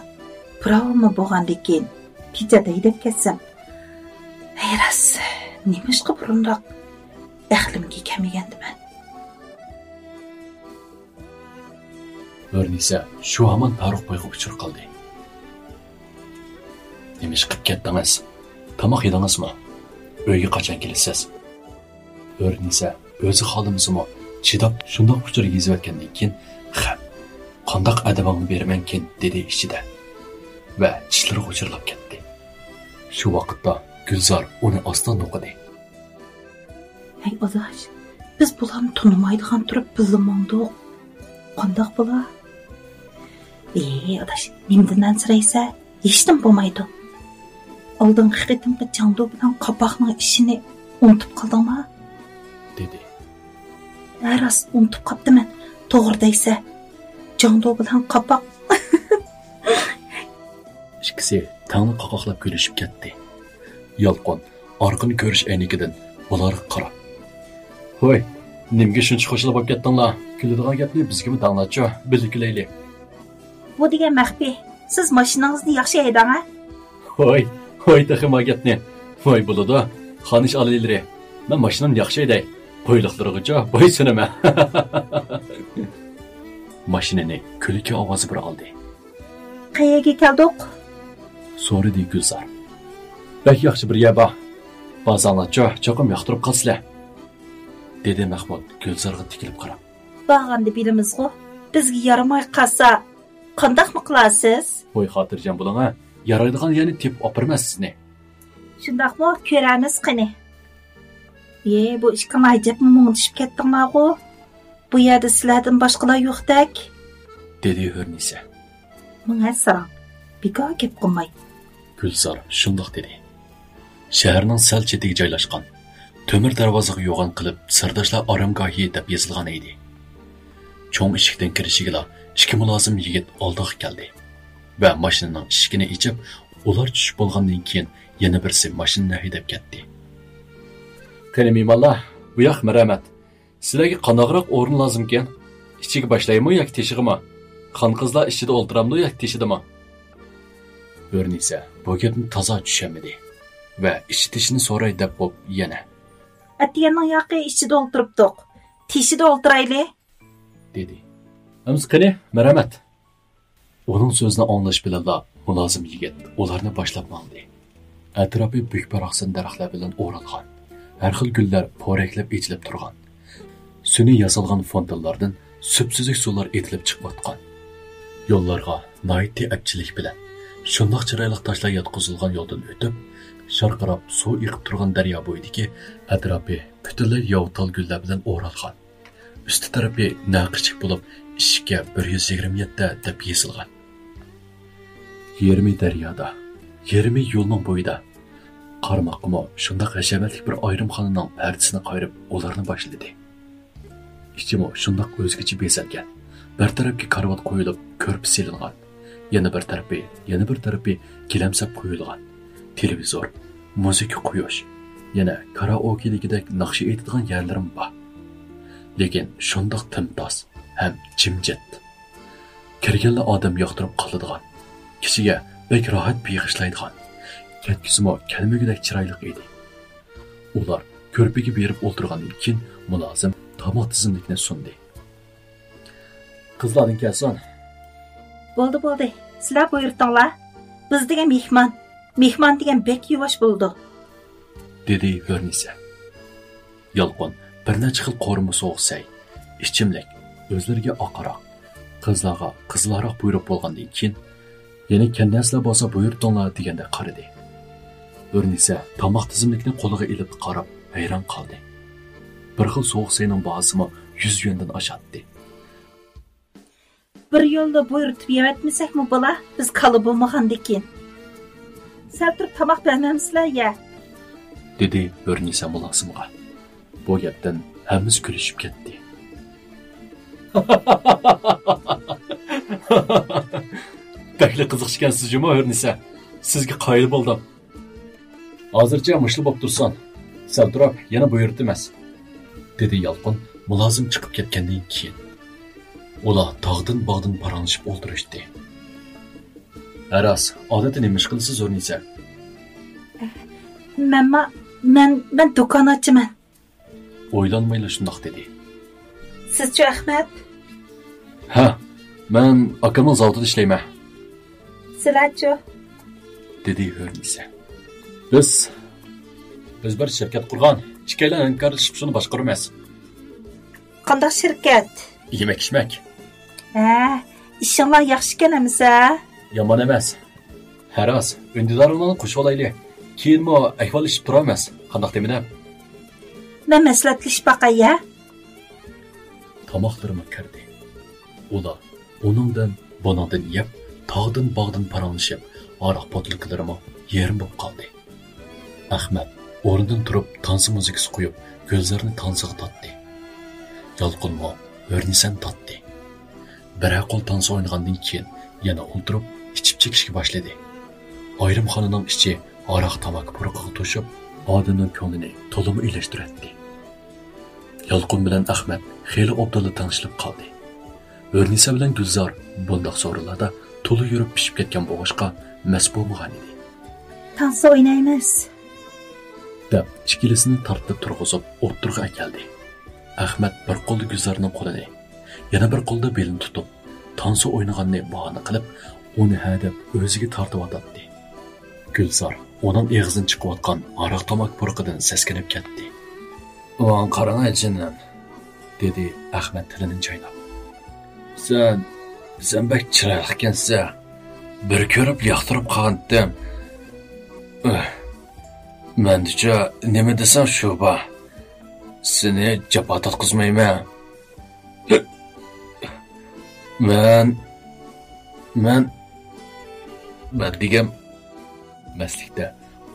پىراۋىممۇ بولغاندىكىن، كېچە ھەيدەپ كەتسەم. ھەي راست، نېمىشقا بۇرۇنراق ئەقلىمگە كەلمىگەندىمەن؟ ھۆرنىسە شۇ ھامان پەررۇخ بايغا ئۇچۇر قىلدى. نېمە ئىش قىپ كەتتىڭىز؟ تاماق يېدىڭىزمۇ؟ ئۆيگە قاچان كېلىسىز؟ ھۆرنىسە ئۆزى خالىمىسىمۇ، چىداپ شۇنداق ئۇچۇر يېزىۋەتكەندىن كېيىن، خەپ، قانداق ئەدىپىڭنى بېرىمەنكىن، دېدى ئىچىدە ۋە چىشلىرىغا ئۇچۇرلاپ كەتتى. شۇ ۋاقىتتا گۈلزار ئۇنى ئاستا نوقۇدى. ھەي ئاداش، بىز بۇلارنى تونۇمايدىغان تۇرۇپ بىللە ماڭدۇق. قانداق بولا؟ ئى ئاداش، نېمىدىن ئەنسىرەيسە؟ ھېچنېمە بولمايدۇ. ئالدىنقى قېتىمقى جاڭدۇ بىلەن قاپاقنىڭ ئىشىنى ئۇنتۇپ قالدىڭما؟ دېدى. ھە راست، ئۇنتۇپ قاپتىمەن. توغرا دەيسە، جاڭدۇ بىلەن قاپاق. ئىككىسى تەڭلا قاقاقلاپ كۈلۈشۈپ كەتتى. يالقۇن ئارقىنى كۆرۈش ئەينىكىدىن ئۇلارغا قاراپ، ھوي، نېمىگە شۇنچە خۇشال بولۇپ كەتتىڭلار؟ كۈلىدىغان گەپنى بىزگىمۇ دەڭلارچۇ، بىللە كۈلەيلى. بۇ دېگەن مەخپىي، سىز ماشىنىڭىزنى ياخشى ھەيدەڭ ھە؟ ھوي، ھوي، تېخىمۇ گەپنى. ھوي، بولىدۇ، خانىش ئالىيلىرى، مەن ماشىنامنى ياخشى ھەيدەي، بويلۇقلىرىغىچۇ بويسۇنىمەن. ماشىنىنى كۈلكە ئاۋازى بىر ئالدى. قەيەرگە كەلدۇق؟ سورىدى گۈلزار. بەك ياخشى بىر يەر بار. بارساڭلارچۇ، چوقۇم ياقتۇرۇپ قالىسىلەر، دېدى مەخمۇت گۈلزارغا تىكىلىپ قاراپ. بارغاندا بىلىمىزغۇ، بىزگە يارىماي قالسا، قانداقمۇ قىلارسىز؟ ھوي، خاتىرجەم بولۇڭ ھە، يارايدىغان يەرنى تېپىپ ئاپىرىمەن سىزنى. شۇنداقمۇ؟ كۆرەرمىز قېنى. ئى، بۇ ئىككىڭلار ئەجەبمۇ مۇڭدىشىپ كەتتىڭلارغۇ. بۇ يەردە سىلەردىن باشقىلار يوقتەك، دېدى ھۆرنىسە. مىڭ ھەسسىراڭ، بىكار گەپ قىلماي. گۈلزار شۇنداق دېدى. شەھەرنىڭ سەل چېتىگە جايلاشقان، تۆمۈر دەرۋازىغا يوغان قىلىپ سىرداشلار ئارامگاھى دەپ يېزىلغان ئىدى. چوڭ ئىشىكتىن كىرىشىگىلا ئىككى مۇلازىم يىگىت ئالدىغا كەلدى ۋە ماشىنىنىڭ ئىشىكىنى ئېچىپ، ئۇلار چۈشۈپ بولغاندىن كېيىن يەنە بىرسى ماشىنىنى ھەيدەپ كەتتى. قېنى مېھمانلار، بۇ ياق مەرھەمەت. سىلەرگە قانداقراق ئورۇن لازىمكەن؟ ئىچىگە باشلايمۇ ياكى تېشىغىمۇ؟ خان قىزلار ئىچىدە ئولتۇرامدۇ ياكى تېشىدىمۇ؟ ھۆرنىسە بۇ گەپنى تازا چۈشەنمىدى ۋە ئىچى تېشىنى سوراي دەپ بوپ يەنە. ئەتىگەننىڭ ياقى ئىچىدە ئولتۇرۇپتۇق. تېشىدا ئولتۇرايلى، دېدى. ئەمىسە قېنى، مەرھەمەت. ئۇنىڭ سۆزىنى ئاڭلاش بىلەنلا مۇلازىم يىگىت ئۇلارنى باشلاپ ماڭدى. ئەتراپى بۈك-باراقسان دەرەخلەر بىلەن ئورالغان. ھەر خىل گۈللەر پورەكلەپ ئېچىلىپ تۇرغان. سۈنئىي ياسالغان فونتانلاردىن سۈپسۈزۈك سۇلار ئېتىلىپ چىقىۋاتقان. يوللارغا ناھايىتى ئەپچىللىك بىلەن شۇنداق چىرايلىق تاشلار ياتقۇزۇلغان يولدىن ئۆتۈپ، شارقىراپ سۇ ئېقىپ تۇرغان دەريا بويىدىكى ئەتراپى پۈتۈنلەي ياۋا تال گۈللەر بىلەن ئورالغان. ئۈستى تەرىپى نەقىشلىك بولۇپ، ئىشىككە بىر يۈز يىگىرمە يەتتە دەپ يېزىلغان. يېرىمى دەريادا، يېرىمى يولنىڭ بويىدا. قارىماققىمۇ شۇنداق ھەشەمەتلىك بىر ئايرىمخانىنىڭ پەردىسىنى قايرىپ، ئۇلارنى باشلىدى. ئىچىمۇ شۇنداق ئۆزگىچە بېزەلگەن. بىر تەرەپكە كارىۋات قويۇلۇپ، كۆرپە سېلىنغان. يەنە بىر تەرىپى، يەنە بىر تەرىپى گىلەمسەپ قويۇلغان. تېلېۋىزور، مۇزىكا قويۇش، يەنە كارائوكېدىكىدەك ناخشا ئېيتىدىغان يەرلىرىمۇ بار. لېكىن شۇنداق تىمتاس ھەم جىمجىت. كىرگەنلا ئادەم ياقتۇرۇپ قالىدىغان، كىشىگە بەك راھەت بېغىشلايدىغان، كەتكۈسىمۇ كەلمىگۈدەك چىرايلىق ئىدى. ئۇلار كۆرپىگە بېرىپ ئولتۇرغاندىن كېيىن، مۇلازىم تاماق تىزىملىكنى سۇندى. قىزلاردىن كەلسۇن. بولدى، بولدى. سىلەر بۇيرۇتۇڭلار. بىز دېگەن مېھمان. مېھمان دېگەن بەك يۇۋاش بولىدۇ. دېدى ھۆرنىسە. يالقۇن بىر نەچچە خىل قورۇما سوغۇق سەي، ئىچىملىك، ئۆزلىرىگە ئاق ھاراق، قىزلارغا قىزىل ھاراق بۇيرۇپ بولغاندىن كېيىن، يەنە كەندەرسىلەر بولسا بۇيرۇتۇڭلار دېگەندەك قارىدى. ھۆرنىسە تاماق تىزىملىكنى قولىغا ئېلىپ قاراپ ھەيران قالدى. بىر خىل سوغۇق سەينىڭ باھاسىمۇ يۈز يۈەندىن ئاشاتتى. بىر يولدا بۇيرۇتۇپ يەۋەتمىسەكمۇ بولا، بىز كالا بولمىغاندىكىن. سەل تۇرۇپ تاماق بەرمەمسىلەر يە؟ دېدى ھۆرنىسە مۇلازىمغا. بۇ گەپتىن ھەممىسى كۈلۈشۈپ كەتتى. بەكلا قىزىقچىكەنسىز جۇمۇ ھۆرنىسە. سىزگە قايىل بولدۇم. ھازىرچە مۇشۇلا بوپ تۇرسۇن. سەل تۇرۇپ يەنە بۇيرۇتىمىز، دېدى يالقۇن مۇلازىم چىقىپ كەتكەندىن كېيىن. ئۇلار تاغدىن باغدىن پاراڭلىشىپ ئولتۇرۇشتى. ھە راست، ئادەتتە نېمە ئىش قىلىسىز ھۆرنىسە؟ مەنما، مەن، مەن دۇكان ئاچىمەن. ئويلانمايلا شۇنداق دېدى. سىزچۇ ئەخمەت؟ ھە، مەن ئاكامنىڭ زاۋۇتىدا ئىشلەيمەن. سىلەرچۇ؟ دېدى ھۆرنىسە. بىز، بىز بىر شىركەت قۇرغان، ئىككىيلەن ھەمكارلىشىپ شۇنى باشقۇرىمىز. قانداق شىركەت؟ يېمەك-ئىچمەك. ھە، ئىشىڭلار ياخشىكەن ئەمىسە؟ يامان ئەمەس. ھە راست، ئۈندىدارىڭلارنى قوشۇۋالايلى. كېيىنمۇ ئەھۋاللىشىپ تۇرارمىز. قانداق دېمىدىم؟ مەن مەسلىھەتلىشىپ باقاي يە. تاماقلىرىمۇ كىردى. ئۇلار ئۇنىڭدىن، بۇنىڭدىن يەپ، تاغدىن باغدىن پاراڭلىشىپ، ھاراق پوتۇلكىلىرىمۇ يېرىم بولۇپ قالدى. ئەخمەت ئورنىدىن تۇرۇپ تانسا مۇزىكىسى قويۇپ، گۈلزارنى تانسىغا تارتتى. يالقۇنمۇ ھۆرنىسەنى تارتتى. بىرەر قول تانسا ئوينىغاندىن كېيىن يەنە ئولتۇرۇپ ئىچىپ چېكىشكە باشلىدى. ئايرىمخانىنىڭ ئىچى ھاراق تاماكا پۇرىقىغا توشۇپ، ئادەمنىڭ كۆڭلىنى تولىمۇ ئېلەشتۈرەتتى. يالقۇن بىلەن ئەخمەت خېلى ئوبدانلا تەڭشىلىپ قالدى. ھۆرنىسە بىلەن گۈلزار بۇنداق سورۇنلاردا تولا يۈرۈپ پىشىپ كەتكەن بولغاچقا مەست بولمىغانىدى. تانسا ئوينايمىز، دەپ ئىككىلىسىنى تارتىپ تۇرغۇزۇپ ئوتتۇرىغا ئەكەلدى. ئەخمەت بىر قولدا گۈلزارنىڭ قولىنى، يەنە بىر قولدا بېلىنى تۇتۇپ، تانسا ئوينىغاننى باھانە قىلىپ، ئۇنى ھە دەپ ئۆزىگە تارتىۋاتاتتى. گۈلزار ئۇنىڭ ئېغىزىدىن چىقىۋاتقان ھاراق تاماكا پۇرىقىدىن سەسكىنىپ كەتتى. ماڭا قاراڭە جېنىم، دېدى ئەخمەت تىلىنى چايناپ. سەن، سەن بەك چىرايلىقكەنسەن. بىر كۆرۈپ ياقتۇرۇپ قالغانتىم. ئۆھ، مەندىچۇ نېمە دېسەڭ شۇ بار. سېنى جاپا تارتقۇزمايمەن. مەن، مەن، مەن دېگەن. مەستلىكتە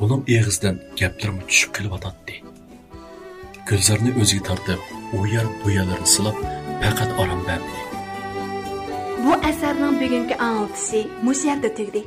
ئۇنىڭ ئېغىزىدىن گەپلىرىمۇ چۈشۈپ قېلىۋاتاتتى. گۈلزارنى ئۆزىگە تارتىپ، ئۇ يەر بۇ يەرلەرنى سىلاپ، پەقەت ئارام بەرمىدى. بۇ ئەسەرنىڭ بۈگۈنكى ئاڭلىتىشى مۇشۇ يەردە تۈگىدى.